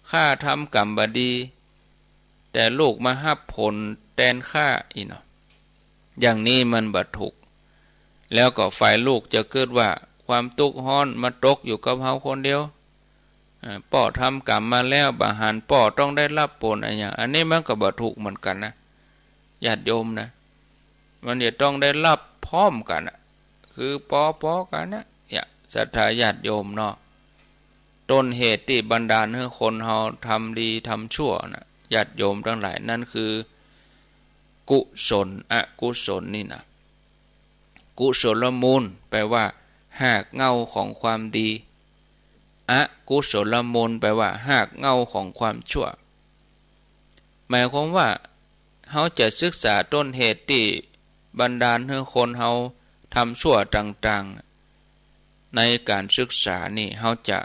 ข้าทำกรรมบ่ดี แต่ลูกมาฮับผลแตนข้าอี้เนาะ อย่างนี้มันบ่ถูก แล้วก็ฝ่ายลูกจะกึ๊ดว่าความตุ๊กฮ้อนมาตกอยู่กับเฮาคนเดียว อ่า ป้อทำกรรมมาแล้ว บ่หันป้อต้องได้ฮับผลอะหยัง อันนี้มันก็บ่ถูกเหมือนกั๋นนะ ญาติโยมนะ มันจะต้องได้ฮับพร้อมกั๋นอะ คือปอๆ กั๋นนะ เนี่ย ศรัทธาญาติโยมเนาะ ต้นเหตุตี้บันดาลหื้อคนเฮาทำดีทำชั่วนะ ญาติโยมตังหลาย นั่นคือกุศล อกุศลนี่นะ กุศลมูลแปลว่าฮากเหง้าของความดี อกุศลมูลแปลว่าฮากเหง้าของความชั่ว หมายความว่า เฮาจะศึกษาต้นเหตุตี้บันดาลหื้อคนเฮาทำชั่วต่างๆ ในก๋านศึกษานี่ เฮาจะ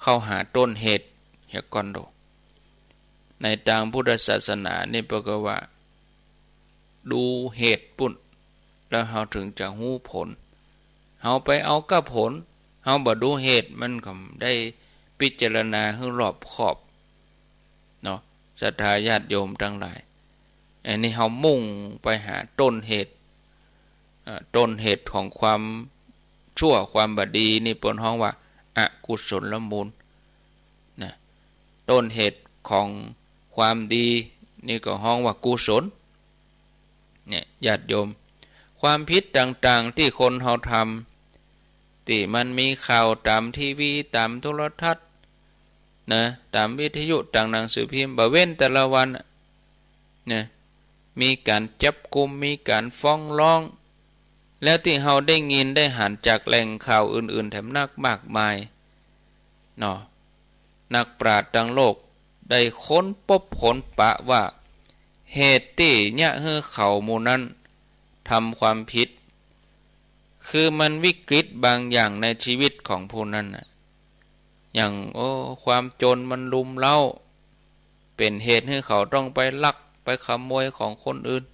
เข้าหาต้นเหตุเหียก่อนดู ในตางพุทธศาสนานี่เปิ้นก็ว่า ดูเหตุปู้น แล้วเฮาเถิงจะฮู้ผล เฮาไปเอาก้าผล เฮาบ่ดูเหตุ มันก็บ่ได้พิจารณาหื้อรอบคอบเนาะ ศรัทธาญาติโยมตังหลาย อันนี้เฮามุ่งไปหาต้นเหตุ เอ่อ ต้นเหตุของความชั่วความบ่ดีนี่เปิ้นฮ้องว่าอกุศลมูลนะ ต้นเหตุของความดีนี่ก็ฮ้องว่ากุศล เนี่ย ญาติโยม ความผิดต่างๆ ตี้คนเฮาทำ ตี้มันมีข่าวต๋ามทีวี ต๋ามโทรทัศน์นะ ต๋ามวิทยุ ต๋ามหนังสือพิมพ์ บ่เว้นแต่ละวันอะ นะ มีก๋านจับกุม มีก๋านฟ้องร้อง แล้วตี้เฮาได้ยินได้หันจากแหล่งข่าวอื่นๆ แถมนักมากมายเนาะ นักปราชญ์ตังโลกได้ค้นปบค้นปะว่า เหตุตี้เยียะหื้อเขาหมู่นั้นทำความผิด คือมันวิกฤตบางอย่างในชีวิตของผู้นั้นน่ะ อย่าง โอ้ ความจนมันรุมเร้า เป๋นเหตุหื้อเขาต้องไปลักไปขโมยของคนอื่น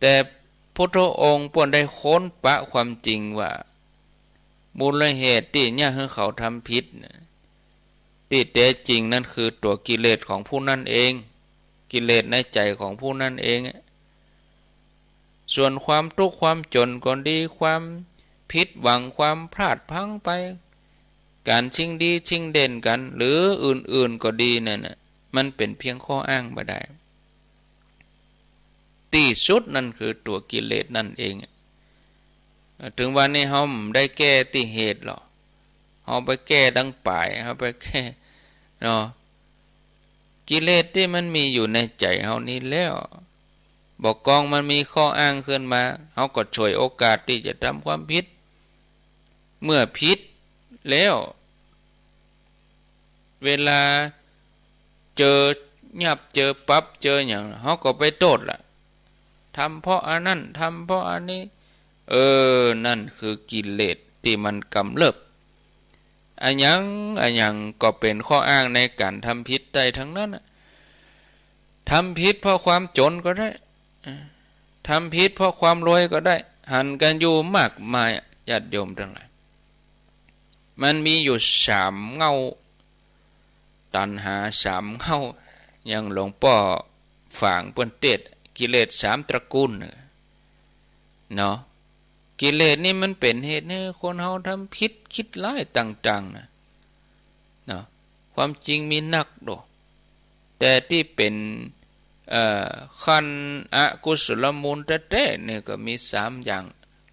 แต่พุทธองค์เปิ้นได้ค้นปะความจริงว่า มูลเหตุตี้เยียะหื้อเขาทำผิดน่ะ ตี้แต๊จริงนั้นคือตั๋วกิเลสของผู้นั้นเอง กิเลสในใจ๋ของผู้นั้นเองอะ ส่วนความตุ๊กข์ความจ๋นก็ดี ความผิดหวัง ความพลาดพลั้งไป ก๋านชิงดีชิงเด่นกั๋น หรืออื่นๆ ก็ดีนั่นน่ะ มันเป๋นเพียงข้ออ้างบ่ได้ ตี้สุดนั่นคือตั๋วกิเลสนั่นเองอะ เอ่อ เถิงวันนี้เฮาบ่ได้แก้ตี้เหตุหรอก เฮาไปแก้ตังป๋าย เฮาไปแก้ เนาะ กิเลสตี้มันมีอยู่ในใจ๋เฮานี้แล้ว บ่ากองมันมีข้ออ้างขึ้นมา เฮาก็ฉวยโอกาสตี้จะทำความผิด เมื่อผิดแล้ว เวลาเจอยับ เจอปรับ เจอหยัง เฮาก็ไปโต้ษละ ทำเพราะอันนั้น ทำเพราะอันนี้ เออ นั่นคือกิเลสตี้มันกำเริบ อะหยัง อะหยังก็เป๋นข้ออ้างในก๋านทำผิดได้ตังนั้นน่ะ ทำผิดเพราะความจ๋นก็ได้ เออ ทำผิดเพราะความรวยก็ได้ หันกั๋นอยู่มากมาย ญาติโยมตังหลาย มันมีอยู่สามเหง้า ตัณหาสามเหง้า อย่างหลวงป้อฝางเปิ้นเตศน์ กิเลสสามตระกูล เนาะ กิเลสนี่มันเป๋นเหตุหื้อคนเฮาทำผิด กึ๊ดร้ายต่างๆ นะ เนาะ ความจริงมีนักโด แต่ตี้เป๋น เอ่อ ขั้นอกุศลมูลแต๊ๆ นี่ก็มีสามอย่าง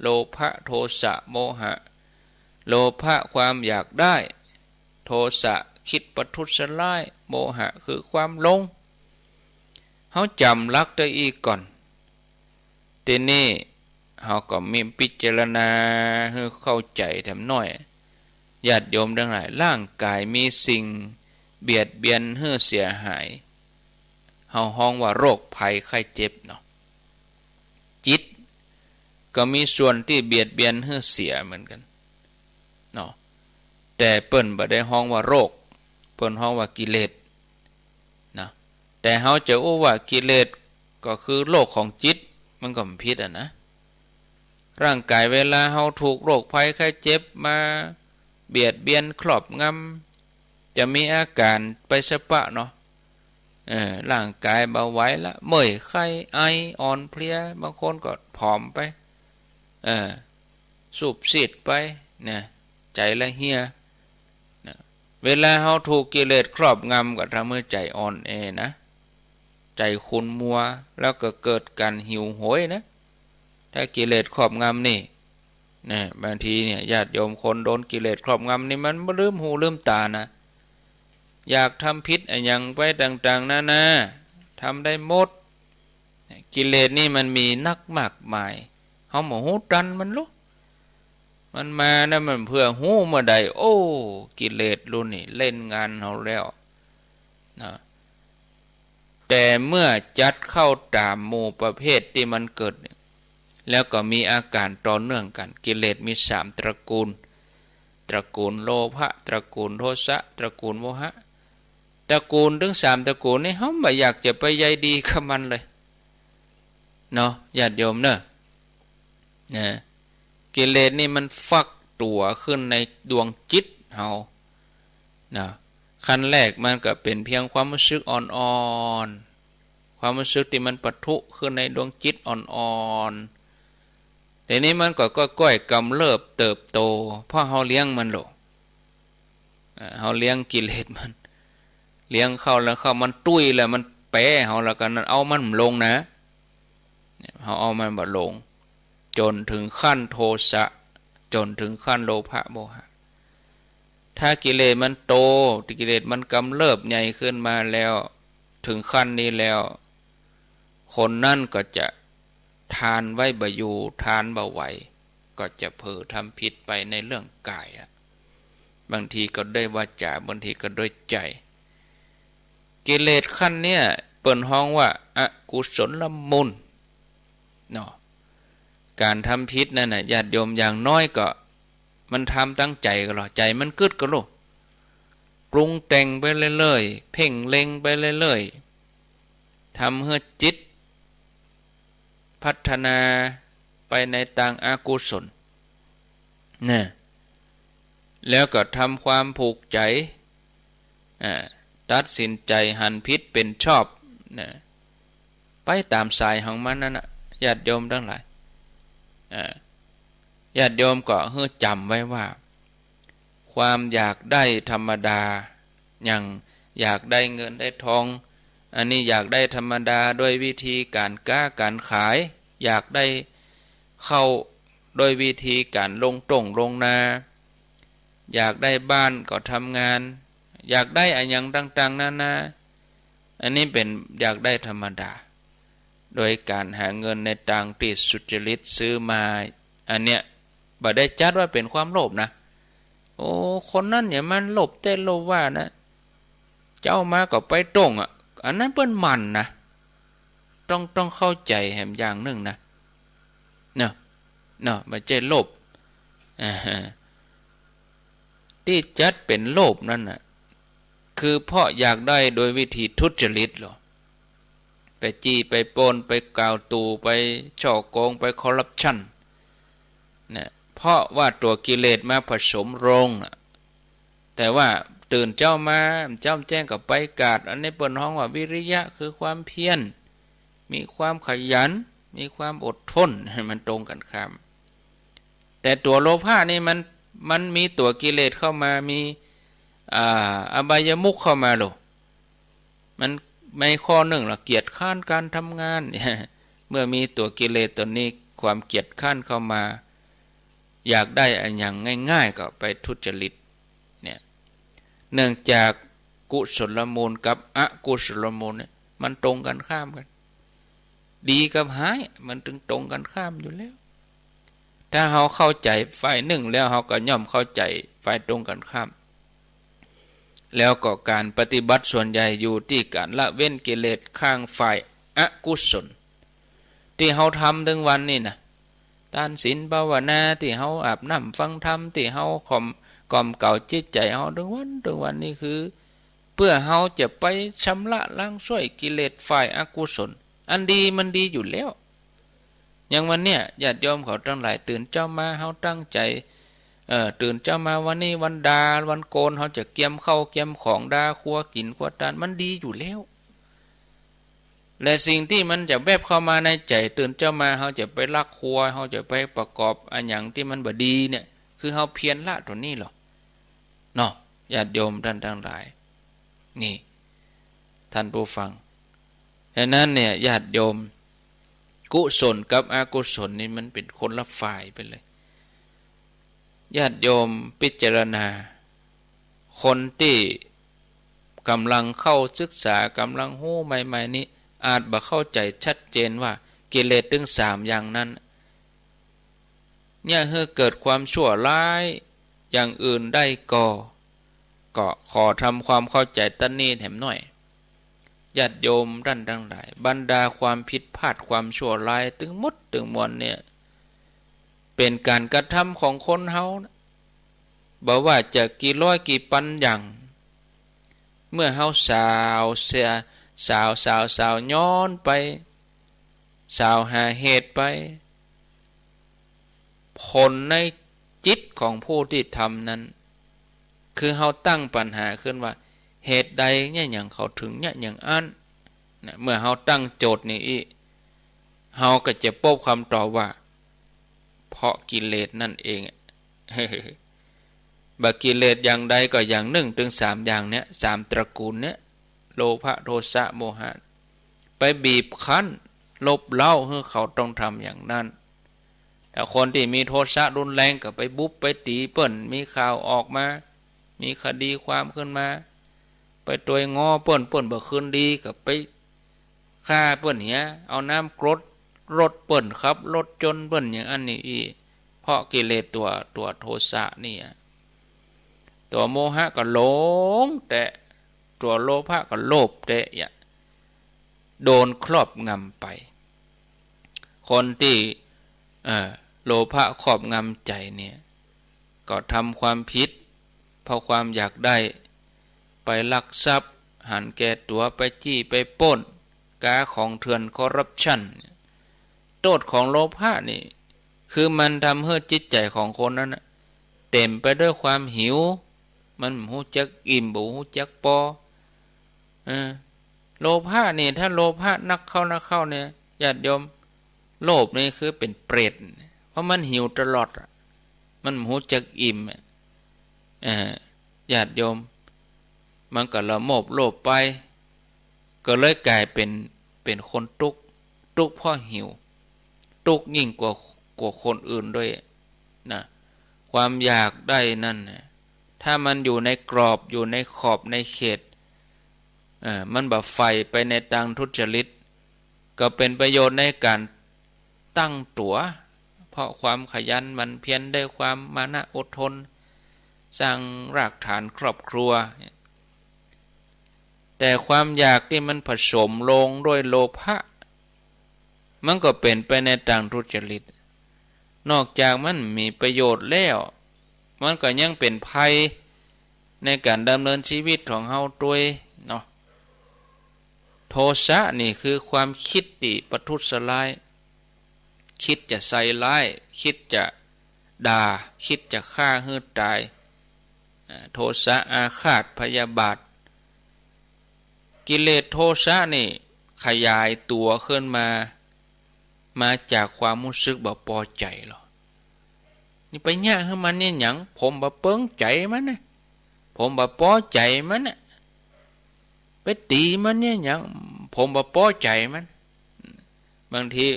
โลภะ โทสะ โมหะ โลภะ ความอยากได้ โทสะ กึ๊ดประทุษร้าย โมหะ คือความหลง เฮาจ๋ำหลักตะอี้ก่อน ตี้นี่เฮาก็มีพิจารณาหื้อเข้าใจ๋แถมหน้อย ญาติโยมตังหลาย ร่างก๋ายมีสิ่งเบียดเบียนหื้อเสียหาย เฮาฮ้องว่าโรคภัยไข้เจ็บเนาะ จิตก็มีส่วนตี้เบียดเบียนหื้อเสียเหมือนกั๋นเนาะ แต่เปิ้นบ่ได้ฮ้องว่าโรค เปิ้นฮ้องว่ากิเลส นะ แต่เฮาจะอู้ว่ากิเลสก็คือโรคของจิต มันก็บ่ผิดอะนะ ร่างก๋ายเวลาเฮาถูกโรคภัยไข้เจ็บมาเบียดเบียนครอบงำ จะมีอาก๋ารไปสะปะเนาะ เออ ร่างก๋ายบ่ไหวละ เมื่อยไข้ ไอ อ่อนเพลีย บางคนก็ผอมไป เออ ซูบซีดไป นะ ใจ๋ละเหี่ย นะ เวลาเฮาถูกกิเลสครอบงำก็ทำหื้อใจ๋อ่อนแอนะ ใจ๋ขุ่นมัว แล้วก็เกิดก๋านหิวโหยนะ ถ้ากิเลสครอบงำนี่ นะ บางทีเนี่ย ญาติโยมคนโดนกิเลสครอบงำนี่มันบ่ลืมหูลืมต๋านะ อยากทำผิดอะหยังไปต่างๆ นานา ทำได้หมด กิเลสนี่มันมีนักมากมาย เฮาบ่ฮู้ตันมันหรอก มันมานะ มันเปื้อฮู้เมื่อใด โอ้ กิเลสลูกนี่เล่นงานเฮาแล้ว นะ แต่เมื่อจัดเข้าต๋ามหมู่ประเภทตี้มันเกิดเนี่ย แล้วก็มีอาก๋ารต่อเนื่องกั๋น กิเลสมีสามตระกูล ตระกูลโลภะ ตระกูลโทสะ ตระกูลโมหะ ตระกูลตึงสามตระกูลนี่ เฮาบ่อยากจะไปใยดีกับมันเลย เนาะ ญาติโยมเนาะ นะ กิเลสนี่มันฟักตั๋วขึ้นในดวงจิตเฮา นะ ขั้นแรกมันก็เป๋นเพียงความฮู้สึกอ่อนๆ ความฮู้สึกตี้มันปะทุขึ้นในดวงจิตอ่อนๆ แต่นี้มันก็ก้อยๆ กำเริบเติบโต เพราะเฮาเลี้ยงมันโลก อ่า เฮาเลี้ยงกิเลสมัน เลี้ยงเข้าแล้วเข้ามันตุ้ยแล้วมันแป๋เฮาแล้วก็นั่น เอามันบ่ลงนะ เนี่ย เฮาเอามันบ่ลง จ๋นเถิงขั้นโทสะ จ๋นเถิงขั้นโลภะโมหะ ถ้ากิเลสมันโต กิเลสมันกำเริบใหญ่ขึ้นมาแล้ว เถิงขั้นนี้แล้ว คนนั้นก็จะทานไว้บ่อยู่ ทานบ่ไหว ก็จะเผลอทำผิดไปในเรื่องก๋ายอะ บางทีก็ด้วยวาจา บางทีก็ด้วยใจ๋ กิเลสขั้นเนี่ย เปิ้นฮ้องว่าอกุศลมูล เนาะ ก๋านทำผิดนั่นน่ะ ญาติโยม อย่างน้อยก็ มันทำตั้งใจ๋ก่อหลอ ใจ๋มันกึ๊ดก่อหลอ ปรุงแต่งไปเรื่อยๆ เพ่งเล็งไปเรื่อยๆ ทำหื้อจิตพัฒนาไปในตางอกุศล นะ แล้วก็ทำความผูกใจ๋ อ่า ตัดสินใจ๋หันผิดเป๋นชอบ นะ ไปต๋ามสายของมันนั่นน่ะ ญาติโยมตังหลาย อ่า ญาติโยมก็หื้อจ๋ำไว้ว่า ความอยากได้ธรรมดา อย่างอยากได้เงินได้ทอง อันนี้อยากได้ธรรมดาด้วยวิธีก๋านก๊าก๋านขาย อยากได้ข้าวด้วยวิธีก๋านลงต้งลงนา อยากได้บ้านก็ทำงาน อยากได้อะหยังต่างๆ นานา อันนี้เป๋นอยากได้ธรรมดา โดยก๋านหาเงินในตางตี้สุจริตซื้อมา อันเนี้ยบ่ได้จัดว่าเป๋นความโลภนะ โอ้ คนนั้นเนี่ยมันโลภแต๊โลภว่านะ เจ๊ามาก็ไปต้งอะ อันนั้นเปิ้นหมั่นนะ ต้อง ต้องเข้าใจ๋แหมอย่างนึ่งนะ เนาะ เนาะ บ่ใจ้โลภ อ่า ตี้จัดเป๋นโลภนั้นน่ะ คือเพราะอยากได้โดยวิธีทุจริตลอ ไปจี้ ไปปล้น ไปกล่าวตู่ ไปฉ้อโกง ไปคอร์รัปชัน นะ เพราะว่าตั๋วกิเลสมาผสมโรงน่ะ แต่ว่าตื่นเจ๊ามา จ้ำแจ้งก็ไปกาด อันนี้เปิ้นฮ้องว่าวิริยะ คือความเพียร มีความขยัน มีความอดทน มันตรงกันข้าม แต่ตั๋วโลภะนี่มัน มันมีตั๋วกิเลสเข้ามา มี อ่า อบายมุขเข้ามาลอ มัน ในข้อนึ่งละเกียจคร้านก๋านทำงาน เมื่อมีตั๋วกิเลสตั๋วนี้ ความเกียจคร้านเข้ามา อยากได้อะหยังง่ายๆ ก็ไปทุจริต เนี่ย เนื่องจากกุศลมูลกับอกุศลมูลเนี่ย มันตรงกันข้ามกั๋น ดีกับฮ้าย มันตึงตรงกันข้ามอยู่แล้ว ถ้าเฮาเข้าใจ๋ฝ่ายนึ่งแล้ว เฮาก็ย่อมเข้าใจ๋ฝ่ายตรงกันข้าม แล้วก็ก๋านปฏิบัติส่วนใหญ่อยู่ตี้ก๋านละเว้นกิเลสข้างฝ่ายอกุศล ตี้เฮาทำตึงวันนี่นะ ตานศีลภาวนา ตี้เฮาอาบน้ำฟังธรรม ตี้เฮาข่อม กล่อมเกลาจิตใจ๋เฮาตึงวันตึงวันนี่คือ เปื้อเฮาจะไปชำระล้างส้วยกิเลสฝ่ายอกุศล อันดีมันดีอยู่แล้ว อย่างวันเนี้ย ญาติโยมเขาตังหลาย ตื่นเจ๊ามา เฮาตั้งใจ๋ เอ่อ ตื่นเจ๊ามาวันนี้วันดา วันโกน เฮาจะเกียมข้าวเกียมของดาครัวกิ๋นครัวตาน มันดีอยู่แล้ว และสิ่งตี้มันจะแวบเข้ามาในใจ๋ ตื่นเจ๊ามา เฮาจะไปลักครัว เฮาจะไปประกอบอะหยังตี้มันบ่ดีเนี่ย คือเฮาเพียรละตั๋วนี้ลอ เนาะ ญาติโยมต้านตังหลาย นี่ ต้านผู้ฟัง ฉะนั้นเนี่ย ญาติโยม กุศลกับอกุศลนี่มันเป๋นคนละฝ่ายไปเลย ญาติโยมพิจารณา คนตี้ก่ำลังเข้าศึกษา ก่ำลังฮู้ใหม่ๆ นี่ อาจบ่เข้าใจ๋ชัดเจนว่ากิเลสตึงสามอย่างนั้น เนี่ย หื้อเกิดความชั่วร้ายอย่างอื่นได้ก่อ ก็ขอทำความเข้าใจ๋ต้านนี้แหมหน้อย ญาติโยมต้านตังหลาย บรรดาความผิดพลาดความชั่วร้ายตึงหมดตึงมวลเนี่ย เป๋นก๋านกระทำของคนเฮานะ บ่ว่าจะกี่ร้อยกี่ปันอย่าง เมื่อเฮาสาวเสีย สาว สาว สาวย้อนไป สาวหาเหตุไป ผลในจิตของผู้ตี้ทำนั้น คือเฮาตั้งปัญหาขึ้นว่า เหตุใดเนี่ยหยังเขาถึงเนี่ยหยังอั้น นะ เมื่อเฮาตั้งโจทย์นี้อี้ เฮาก็จะปบกำตอบว่า เพราะกิเลสนั่นเอง บ่ากิเลสอย่างใดก็อย่างนึ่งตึงสามอย่างเนี้ย สามตระกูลเนี้ย โลภะ โทสะ โมหะ ไปบีบคั้น ลบเร้าหื้อเขาต้องทำอย่างนั้น ถ้าคนตี้มีโทสะรุนแรงก็ไปบุบไปตี๋เปิ้น มีข่าวออกมา มีคดีความขึ้นมา ไปตวยง้อเปิ้น เปิ้นบ่คืนดีก็ไปฆ่าเปิ้นเหีย เอาน้ำกรดรถเปิ้น ขับรถจนเปิ้น อย่างอั้นนี่อี้ เพราะกิเลสตั๋ว ตั๋วโทสะเนี่ย ตั๋วโมหะก็หลงแต๊ ตั๋วโลภะก็โลภแต๊เนี่ย โดนครอบงำไป คนตี้ เอ่อ โลภะครอบงำใจ๋เนี่ย ก็ทำความผิด เพราะความอยากได้ ไปลักทรัพย์ หันแก่ตั๋ว ไปจี้ ไปปล้น ก๊าของเถื่อน คอร์รัปชัน โต้ษของโลภะนี่ คือมันทำหื้อจิตใจ๋ของคนนั้นน่ะ เต๋มไปด้วยความหิว มันบ่ฮู้จักอิ่ม บ่ฮู้จักปอ เออ โลภะนี่ ถ้าโลภะนักเข้า นักเข้าเนี่ย ญาติโยม โลภนี่คือเป๋นเปรต เพราะมันหิวตลอดอะ มันบ่ฮู้จักอิ่มอะ เออ ญาติโยม มันก็ละโมบโลภไป ก็เลยก๋ายเป๋น เป๋นคนตุ๊กข์ ตุ๊กข์เพราะหิว ตุ๊กข์ยิ่งกว่า กว่าคนอื่นด้วยนะ ความอยากได้นั่นน่ะ ถ้ามันอยู่ในกรอบ อยู่ในขอบในเขต เออ มันบ่ใฝ่ไปในตางทุจริต ก็เป๋นประโยชน์ในก๋านตั้งตั๋ว เพราะความขยันหมั่นเพียร ด้วยความมานะอดทน สร้างรากฐานครอบครัว แต่ความอยากตี้มันผสมลงด้วยโลภะ มันก็เป๋นไปในตางทุจริต นอกจากมันบ่มีประโยชน์แล้ว มันก็ยังเป๋นภัยในก๋านดำเนินชีวิตของเฮาตวยเนาะ โทสะนี่คือความกึ๊ดตี้ประทุษร้าย กึ๊ดจะใส่ร้าย กึ๊ดจะด่า กึ๊ดจะฆ่าหื้อต๋าย อ่า โทสะอาฆาตพยาบาท กิเลสโทสะนี่ขยายตั๋วขึ้นมา มาจากความฮู้สึกบ่ปอใจ๋ลอ นี่ไปเยียะหื้อมันเยียะหยัง ผมบ่เปิงใจ๋มันนะ ผมบ่ปอใจ๋มันนะ ไปตี๋มันเยียะหยัง ผมบ่ปอใจ๋มัน บางที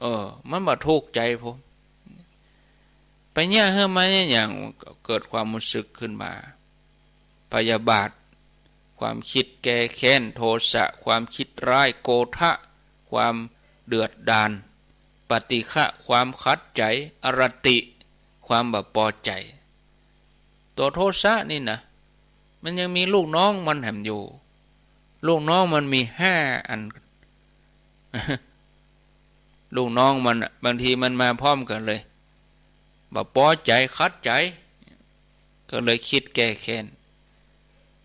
เออ มันบ่ถูกใจ๋ผม ไปเยียะหื้อมันเยียะหยัง เกิดความฮู้สึกขึ้นมา พยาบาท ความกึ๊ดแก้แค้น โทสะ ความกึ๊ดร้าย โกธะ ความเดือดดาล ปฏิฆะ ความขัดใจ๋ อรติ ความบ่ปอใจ๋ ตั๋วโทสะนี่นะ มันยังมีลูกน้องมันแหมอยู่ ลูกน้องมันมีห้าอัน ลูกน้องมันน่ะ บางทีมันมาพร้อมกั๋นเลย บ่ปอใจ๋ ขัดใจ๋ ก็เลยกึ๊ดแก้แค้น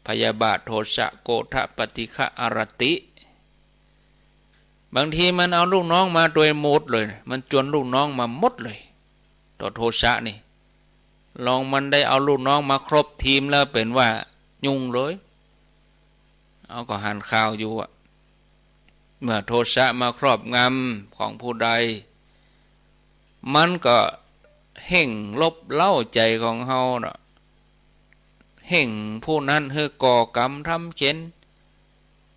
พยาบาท โทสะ โกธะ ปฏิฆะ อรติ บางทีมันเอาลูกน้องมาตวยหมดเลย มันจวนลูกน้องมาหมดเลย ตั๋วโทสะนี่ ลองมันได้เอาลูกน้องมาครบทีมแล้วเป๋นว่ายุ่งเลย เฮาก็หันข่าวอยู่อะ เมื่อโทสะมาครอบงำของผู้ใด มันก็เฮ่งลบเล้าใจ๋ของเฮาเนาะ เฮ่งผู้นั้นหื้อก่อกรรมทำเข็ญ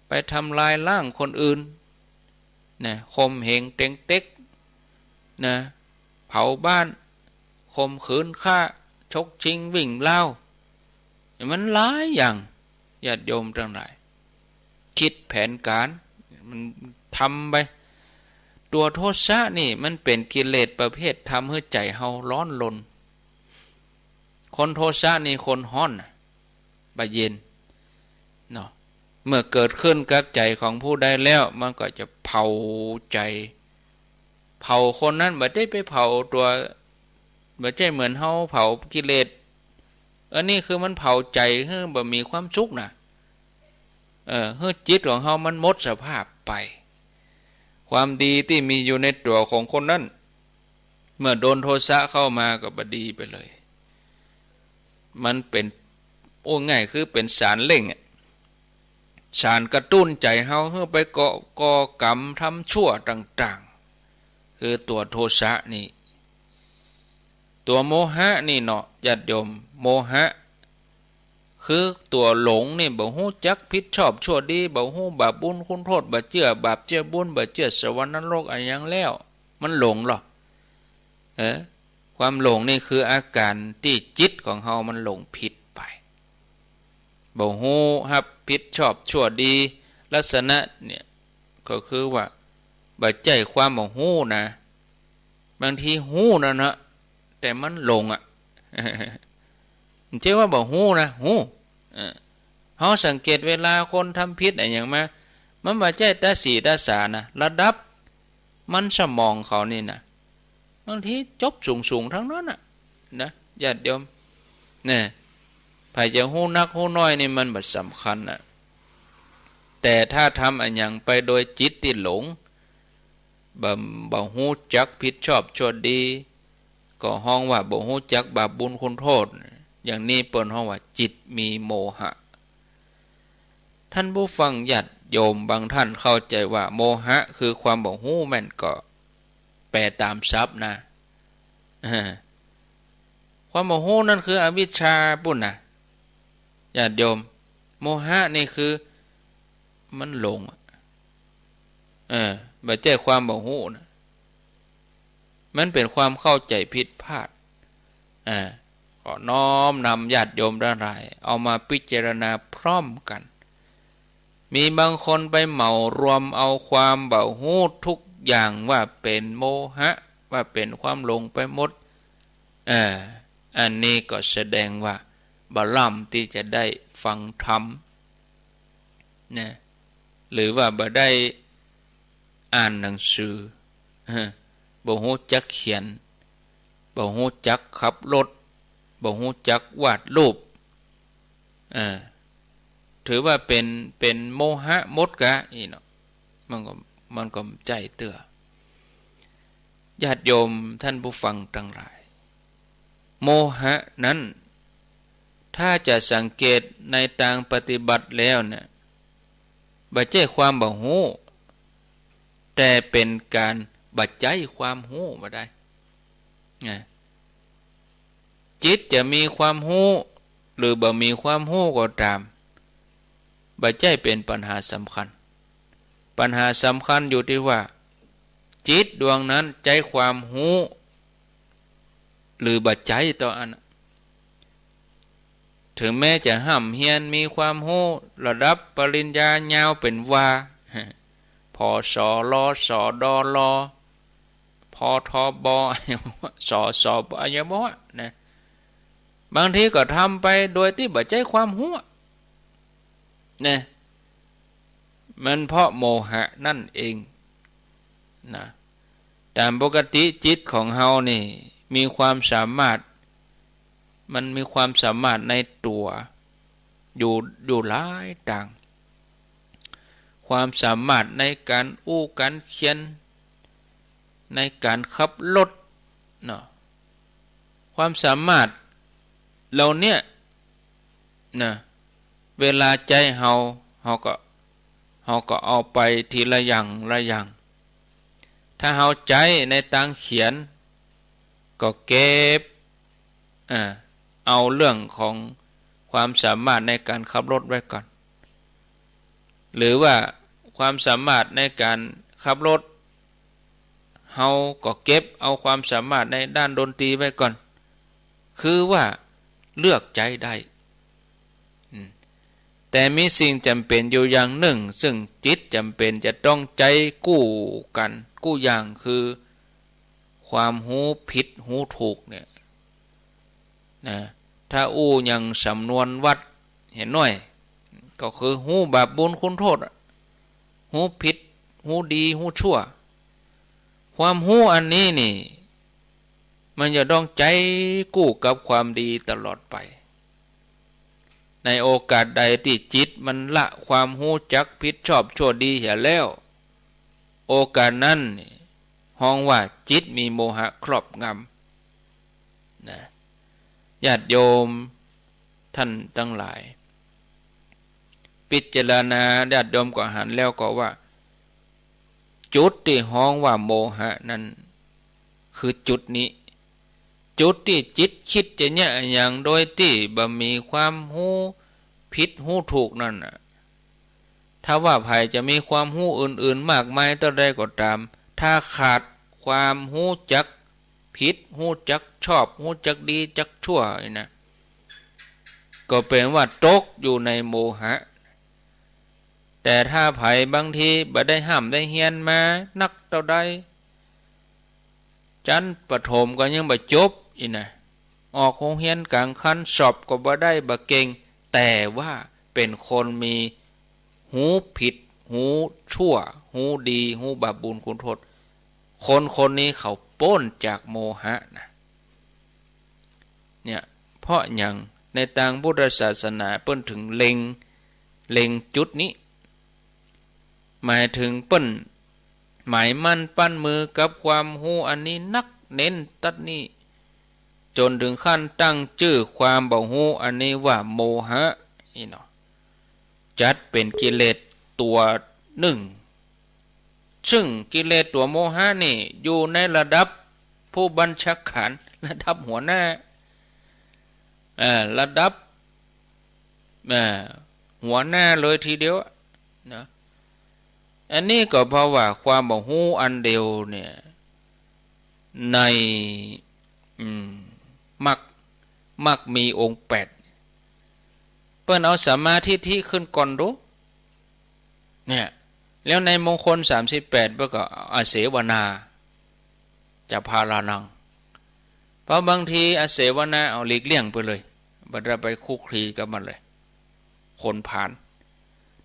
ไปทำลายล้างคนอื่น นะ ข่มเหงเต็งเต็ก นะ เผาบ้าน ข่มขืนฆ่า ฉกชิงวิ่งราว มันหลายอย่าง ญาติโยมตังหลาย กึ๊ดแผนก๋าน มันทำไป ตั๋วโทสะนี่มันเป๋นกิเลสประเภททำหื้อใจ๋เฮาฮ้อนรน คนโทสะนี่คนฮ้อนน่ะ บ่เย็น เนาะ เมื่อเกิดขึ้นกับใจ๋ของผู้ใดแล้ว มันก็จะเผาใจ๋ เผาคนนั้น บ่ได้ไปเผาตั๋ว บ่ใจ้เหมือนเฮาเผากิเลส อันนี้คือมันเผาใจ๋หื้อบ่มีความสุขน่ะ เออ หื้อจิตของเฮามันหมดสภาพไป ความดีตี้มีอยู่ในตั๋วของคนนั้น เมื่อโดนโทสะเข้ามาก็บ่ดีไปเลย มันเป๋น โอ้ ง่ายคือเป๋นสารเร่งอะ สารกระตุ้นใจ๋เฮาหื้อไปก่อ ก่อกรรมทำชั่วต่างๆ คือตั๋วโทสะนี่ ตั๋วโมหะนี่เนาะ ญาติโยม โมหะ คือตั๋วหลงนี่ บ่ฮู้จักผิดชอบชั่วดี บ่ฮู้บาปบุญคุณโทษ บ่เจื้อบาปเจื้อบุญ บ่เจื้อสวรรค์นรกอะหยังแล้ว มันหลงลอ เออ ความหลงนี่คืออาก๋านตี้จิตของเฮามันหลงผิดไป บ่ฮู้ฮับผิดชอบชั่วดี ลักษณะเนี่ย ก็คือว่า บ่ใจ้ความบ่ฮู้นะ บางทีฮู้นั่นนะ แต่มันหลงอะ บ่ใจ้ว่าบ่ฮู้นะ ฮู้ เออ เฮาสังเกตเวลาคนทำผิดอะหยังมา มันบ่ใจ้ตาสีตาสานะ ระดับมันสมองเขานี่นะ บางทีจบสูงๆ ตังนั้นน่ะ นะ ญาติโยม เนี่ย ใผจะฮู้นักฮู้น้อยนี่มันบ่สำคัญน่ะ แต่ถ้าทำอะหยังไปโดยจิตตี้หลง บ่ บ่ฮู้จักผิดชอบชั่วดี ก็ฮ้องว่าบ่ฮู้จักบาปบุญคุณโทษ อย่างนี้เปิ้นฮ้องว่าจิตมีโมหะ ท่านผู้ฟังญาติโยมบางท่านเข้าใจ๋ว่าโมหะคือความบ่ฮู้แม่น ก็แปลต๋ามศัพท์นะ เออ ความบ่ฮู้นั่นคืออวิชชาปู้นนะ ญาติโยม โมหะนี่คือมันหลงอะ เออ บ่ใจ้ความบ่ฮู้นะ มันเป๋นความเข้าใจ๋ผิดพลาด อ่า ขอน้อมนำญาติโยมตังหลาย เอามาพิจารณาพร้อมกั๋น มีบางคนไปเหมารวมเอาความบ่ฮู้ทุกอย่างว่าเป๋นโมหะ ว่าเป๋นความหลงไปหมด เออ อันนี้ก็แสดงว่าบ่ล้ำตี้จะได้ฟังธรรมนะ หรือว่าบ่ได้อ่านหนังสือ บ่ฮู้จักเขียน บ่ฮู้จักขับรถ บ่ฮู้จักวาดรูป เออ ถือว่าเป๋น เป๋นโมหะหมดกาอี้เนาะ มันก็ มันก็บ่ใจ้เตื้อ ญาติโยมท่านผู้ฟังตังหลาย โมหะนั้น ถ้าจะสังเกตในตางปฏิบัติแล้วเนี่ย บ่ใจ้ความบ่ฮู้ แต่เป๋นก๋านบ่ใจ๊ความฮู้บ่ได้ นะ จิตจะมีความฮู้ หรือบ่มีความฮู้ก็ต๋าม บ่ใจ้เป๋นปัญหาสำคัญ ปัญหาสำคัญอยู่ตี้ว่า จิตดวงนั้นใจ๊ความฮู้ หรือบ่ใจ๊เต้าอั้น ถึงแม้จะฮ่ำเฮียนมีความฮู้ระดับปริญญายาวเป๋นว่า ผอ สอ ลอ สอ ดอ ลอ พอ ทอ บอ สอ สอ บอ อะหยังบ่ฮู้นะ บางทีก็ทำไปโดยตี้บ่ใจ๊ความฮู้ นะ มันเพราะโมหะนั่นเอง นะ ต๋ามปกติจิตของเฮานี่มีความสามารถ มันมีความสามารถในตั๋วอยู่ อยู่หลายตาง ความสามารถในก๋านอู้ก๋านเขียน ในก๋านขับรถเนาะ ความสามารถเหล่าเนี้ยนะ เวลาใจ๊เฮา เฮาก็ เฮาก็เอาไปทีละอย่างละอย่าง ถ้าเฮาใจ๊ในตางเขียน ก็เก็บ อ่า เอาเรื่องของความสามารถในก๋านขับรถไว้ก่อน หรือว่าความสามารถในก๋านขับรถ เฮาก็เก็บเอาความสามารถในด้านดนตรีไว้ก่อน คือว่าเลือกใจ๊ได้ อืม แต่มีสิ่งจ๋ำเป๋นอยู่อย่างนึ่ง ซึ่งจิตจ๋ำเป๋นจะต้องใจ๊กู้กั๋น กู้อย่าง คือความฮู้ผิดฮู้ถูกเนี่ย นะ ถ้าอู้อย่างสำนวนวัดเหียน้อย ก็คือฮู้บาปบุญคุณโทษอะ ฮู้ผิด ฮู้ดี ฮู้ชั่ว ความฮู้อันนี้นี่ มันจะต้องใจ๊กู้กับความดีตลอดไป ในโอกาสใดตี้จิตมันละความฮู้จักผิดชอบชั่วดีเหียแล้ว โอกาสนั้นฮ้องว่าจิตมีโมหะครอบงำ นะ ญาติโยมท่านตังหลาย พิจารณา ญาติโยมก็หันแล้วก็ว่า จุดตี้ฮ้องว่าโมหะนั้น คือจุดนี้ จุดตี้จิตกึ๊ดจะเยียะอะหยังโดยตี้บ่มีความฮู้ผิดฮู้ถูกนั่นน่ะ ถ้าว่าใผจะมีความฮู้อื่นๆ มากมายเต้าใดก็ต๋าม ถ้าขาดความฮู้จักผิด ฮู้จักชอบ ฮู้จักดีจักชั่วนี่นะ ก็เป๋นว่าตกอยู่ในโมหะ แต่ถ้าใผบางทีบ่ได้ฮ่ำได้เฮียนมานักเต้าใด จั้นประถมก็ยังบ่จบอี้นะ ออกโฮงเฮียนก๋างคัน สอบก็บ่ได้ บ่เก่ง แต่ว่าเป๋นคนมีฮู้ผิด ฮู้ชั่ว ฮู้ดี ฮู้บาปบุญคุณโทษ คนคนนี้เขาป๊นจากโมหะนะ เนี่ย เพราะหยังในตางพุทธศาสนาเปิ้นถึงเล็ง เล็งจุดนี้ หมายถึงเปิ้นหมายมั่นปั้นมือกับความฮู้อันนี้นัก เน้นตั๊ดนี้ จ๋นถึงขั้นตั้งจื้อความบ่ฮู้อันนี้ว่าโมหะ อี้เนาะ จัดเป๋นกิเลสตั๋วนึ่ง ซึ่งกิเลสตั๋วโมหะนี่อยู่ในระดับผู้บัญชาก๋าน ระดับหัวหน้า เอ่อ ระดับ เอ่อ หัวหน้าเลยทีเดียวอะ นะ อันนี้ก็เพราะว่าความบ่ฮู้อันเดียวเนี่ย ใน อืม มรรค มรรคมีองค์แปด เปิ้นเอาสัมมาทิฏฐิขึ้นก่อนดู เนี่ย แล้วในมงคลสามสิบแปดเปิ้นก็อาเสวนา จะพาลานัง เพราะบางทีอาเสวนา เอาหลีกเลี่ยงไปเลย บ่ได้ไปคลุกคลีกับมันเลย คนพาล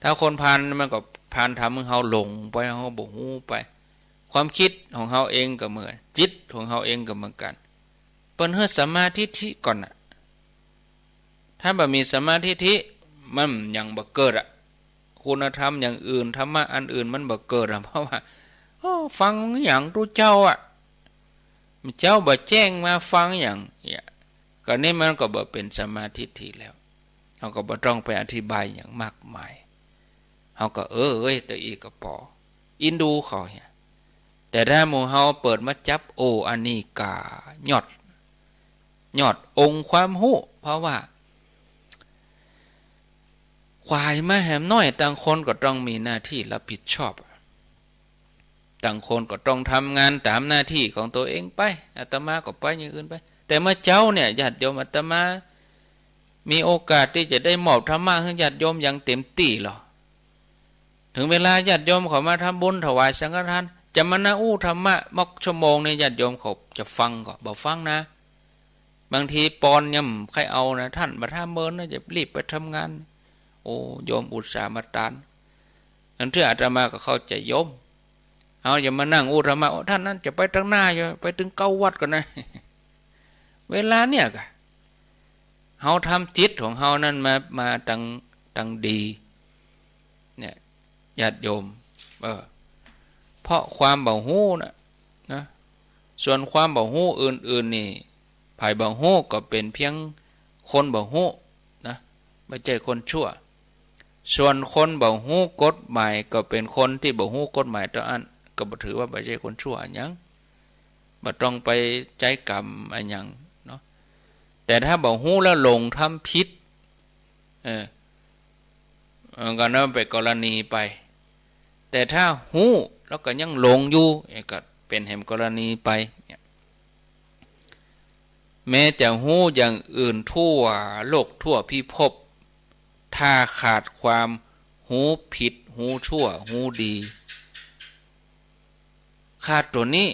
ถ้าคนพาลมันก็พาลทำหื้อเฮาหลงไป เฮาบ่ฮู้ไป ความกึ๊ดของเฮาเองก็เหมือน จิตของเฮาเองก็เหมือนกั๋น เปิ้นหื้อสัมมาทิฏฐิก่อนน่ะ ถ้าบ่มีสัมมาทิฏฐิ มันยังบ่เกิดอะ คุณธรรมอย่างอื่น ธรรมะอันอื่นมันบ่เกิดอะ เพราะว่า โอ้ ฟังหยังตุ๊เจ้าอะ เจ้าบ่แจ้งมาฟังหยังเนี่ย ก็นี่มันก็บ่เป๋นสัมมาทิฏฐิแล้ว เฮาก็บ่ต้องไปอธิบายหยังมากมาย เฮาก็ เออ เอ้ย ตะอี้ก็ปอ อินดูเขาเนี่ย แต่ถ้าหมู่เฮาเปิดมาจั๊บ โอ้ อันนี้ก้ายอด ยอดองค์ความฮู้ เพราะว่า ขวายมาแหมน้อย ต่างคนก็ต้องมีหน้าที่รับผิดชอบ ต่างคนก็ต้องทำงานต๋ามหน้าที่ของตั๋วเองไป อาตมาก็ไปอย่างอื่นไป แต่เมื่อเจ๊าเนี่ย ญาติโยมอาตมา มีโอกาสตี้จะได้มอบธรรมะหื้อญาติโยมอย่างเต็มตี้ลอ ถึงเวลาญาติโยมเขามาทำบุญถวายสังฆทาน จะมานั่งอู้ธรรมะมอกชั่วโมงนี่ ญาติโยมเขาจะฟังก่อ บ่ฟังนะ บางทีปอนยังบ่ใค่เอานะ ต้านบ่าถ้าเมินนะ จะรีบไปทำงาน โอ้ โยมอุตส่าห์มาตาน นั้นเตื้ออาตมาก็เข้าใจ๋โยม เฮาจะมานั่งอู้ธรรมะ โอ้ ต้านนั้นจะไปตังหน้าอยู่ ไปตึงเก๊าวัดก่อนนะ เวลาเนี่ยก่ะ เฮาทำจิตของเฮานั้นมา มาตัง ตังดี เนี่ย ญาติโยม เออ เพราะความบ่ฮู้น่ะ นะ ส่วนความบ่ฮู้อื่นๆ นี่ ใผบ่ฮู้ก็เป๋นเพียงคนบ่ฮู้นะ บ่ใจ้คนชั่ว ส่วนคนบ่ฮู้กฎหมายก็เป๋นคนตี้บ่ฮู้กฎหมายเต้าอั้น ก็บ่ถือว่าบ่ใจ้คนชั่วอะหยัง บ่ต้องไปใจ๊กรรมอะหยังเนาะ แต่ถ้าบ่ฮู้แล้วหลงทำผิด เออ เออ ก็นั้นเป๋นกรณีไป แต่ถ้าฮู้แล้วก็ยังหลงอยู่ เออ ก็เป๋นแหมกรณีไป เนี่ย แม้จะฮู้อย่างอื่นทั่วโลกทั่วพิภพ ถ้าขาดความฮู้ผิด ฮู้ชั่ว ฮู้ดี ขาดตั๋วนี้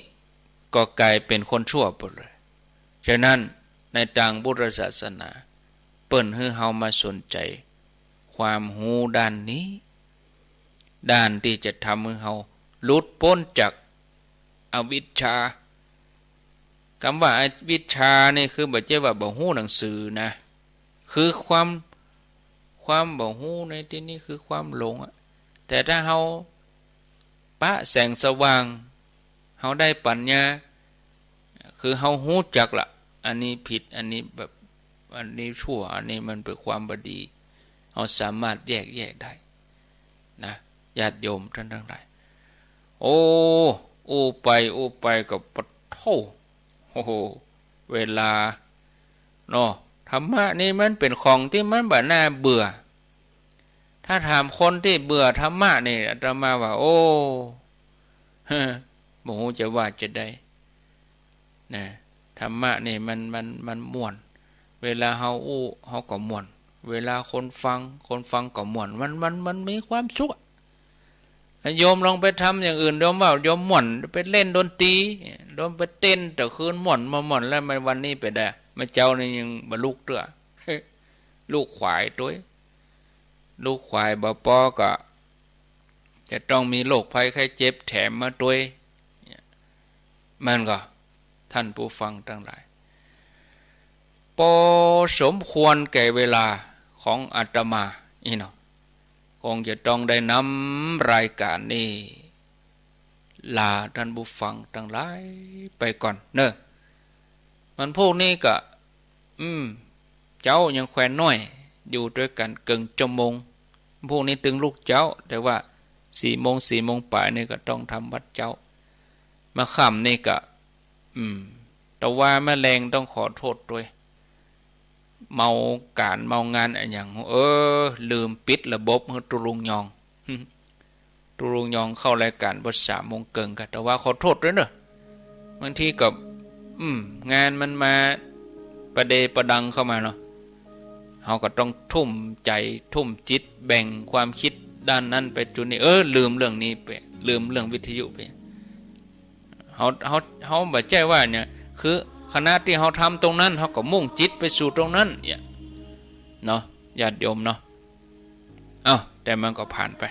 ก็ก๋ายเป๋นคนชั่วไปเลย ฉะนั้นในตางพุทธศาสนา เปิ้นหื้อเฮามาสนใจ๋ความฮู้ด้านนี้ ด้านตี้จะทำหื้อเฮาหลุดป๊นจากอวิชชา กำว่าอวิชชานี่คือบ่ใจ้ว่าบ่ฮู้หนังสือนะ คือความ ความบ่ฮู้ในตี้นี้คือความหลงอะ แต่ถ้าเฮาปะแสงสว่าง เฮาได้ปัญญา คือเฮาฮู้จักละ อันนี้ผิด อันนี้แบบ อันนี้ชั่ว อันนี้มันเป๋นความบ่ดี เฮาสามารถแยกแยะได้นะ ญาติโยมต้านตังหลาย โอ้ อู้ไปอู้ไปก็ปะโธ่ โอ้โห เวลาเนาะ ธรรมะนี่มันเป๋นของตี้มันบ่น่าเบื่อ ถ้าถามคนตี้เบื่อธรรมะนี่ อาตมาว่า โอ้ บ่ฮู้จะว่าจะใด นะ ธรรมะนี่มัน มัน มันม่วน เวลาเฮาอู้ เฮาก็ม่วน เวลาคนฟัง คนฟังก็ม่วน มัน มัน มันมีความสุขอะ โยมลองไปทำอย่างอื่น โยมว่าโยมม่วน ไปเล่นดนตรี โยมไปเต้นแต่คืนม่วน มาม่วนแล้ว มาวันนี้ไปได้ มาเจ๊านี่ยังบ่ลุกเตื้อ ลูกขวายตวย ลูกขวายบ่ปอก็ จะต้องมีโรคภัยไข้เจ็บแถมมาตวย เนี่ย มันก็ ท่านผู้ฟังตังหลาย ปอสมควรแก่เวลาของอาตมาอี้เนาะ คงจะต้องได้นำรายก๋านนี้ ลาท่านผู้ฟังตังหลายไปก่อนเนาะ วันพูกนี้ก็ อืม เจ๊ายังแควนน้อย อยู่ตวยกั๋นเกิ่งชั่วโมง พูกนี้ตึงลุกเจ๊า แต่ว่าสี่โมง สี่โมงป๋ายนี่ก็ต้องทำวัตรเจ๊า มาค่ำนี่ก็ อืม แต่ว่ามาแลงต้องขอโทษตวย เมาก๋านเมางานอะหยัง เออ ลืมปิดระบบหื้อตุ๊ลุงยอง ตุ๊ลุงยองเข้ารายก๋านบ่สามโมงเกิ่งก่ะ แต่ว่าขอโทษตวยเนาะ บางทีก็ อืม งานมันมาประเดประดังเข้ามาเนาะ เฮาก็ต้องทุ่มใจ๋ ทุ่มจิต แบ่งความกึ๊ด ด้านนั้นไปจุดนี้ เออ ลืมเรื่องนี้ไป ลืมเรื่องวิทยุไป เฮา เฮา เฮาบ่ใจ้ว่าเนี่ย คือขณะตี้เฮาทำตรงนั้น เฮาก็มุ่งจิตไปสู่ตรงนั้น เนี่ย เนาะ ญาติโยมเนาะ เอ้า แต่มันก็ผ่านไป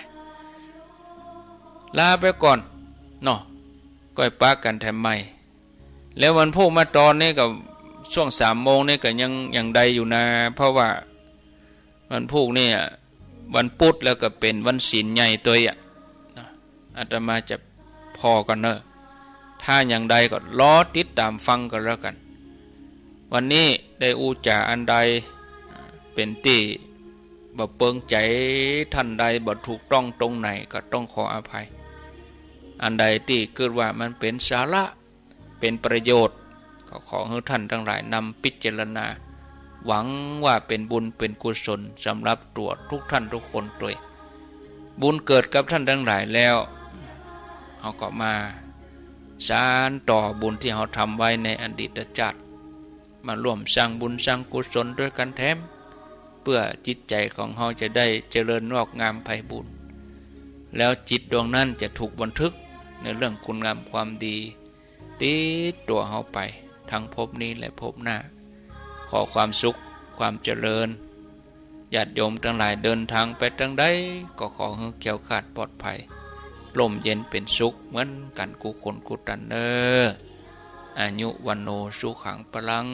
ลาไปก่อน เนาะ ก้อยปะกั๋นแถมใหม่ แล้ววันพูกมาต๋อนนี้ก็ ช่วงสามโมงนี่ก็ยัง ยังได้อยู่นะ เพราะว่าวันพูกเนี่ย วันปุ๊ดแล้วก็เป๋นวันศีลใหญ่ตวยอะ นะ อาตมาจะผ่อก่อนเน่อ ถ้าอย่างใดก็รอติดต๋ามฟังกั๋นแล้วกั๋น วันนี้ได้อู้จ๋าอันใด เป๋นตี้บ่เปิงใจ๋ต้านใด บ่ถูกต้องตรงไหนก็ต้องขออภัย อันใดตี้กึ๊ดว่ามันเป๋นสาระ เป๋นประโยชน์ ก็ขอหื้อต้านตังหลายนำพิจารณา หวังว่าเป๋นบุญเป๋นกุศลสำหรับตั๋วทุกต้านทุกคนตวย บุญเกิดกับต้านตังหลายแล้ว เฮาก็มาสานต่อบุญตี้เฮาทำไว้ในอดีตชาติ มาร่วมสร้างบุญสร้างกุศลตวยกั๋นแถม เปื้อจิตใจ๋ของเฮาจะได้เจริญงอกงามไพบูลย์ แล้วจิตดวงนั้นจะถูกบันทึกในเรื่องคุณงามความดี ติดตั๋วเฮาไป ทั้งภพนี้และภพหน้า ขอความสุข ความเจริญ ญาติโยมตังหลายเดินตางไปตางใด ก็ขอหื้อแคล้วคลาดปลอดภัย ร่มเย็นเป๋นสุขเหมือนกั๋นกู้คนกู้ตันเน่อ อายุ วัณโณ สุขัง พลัง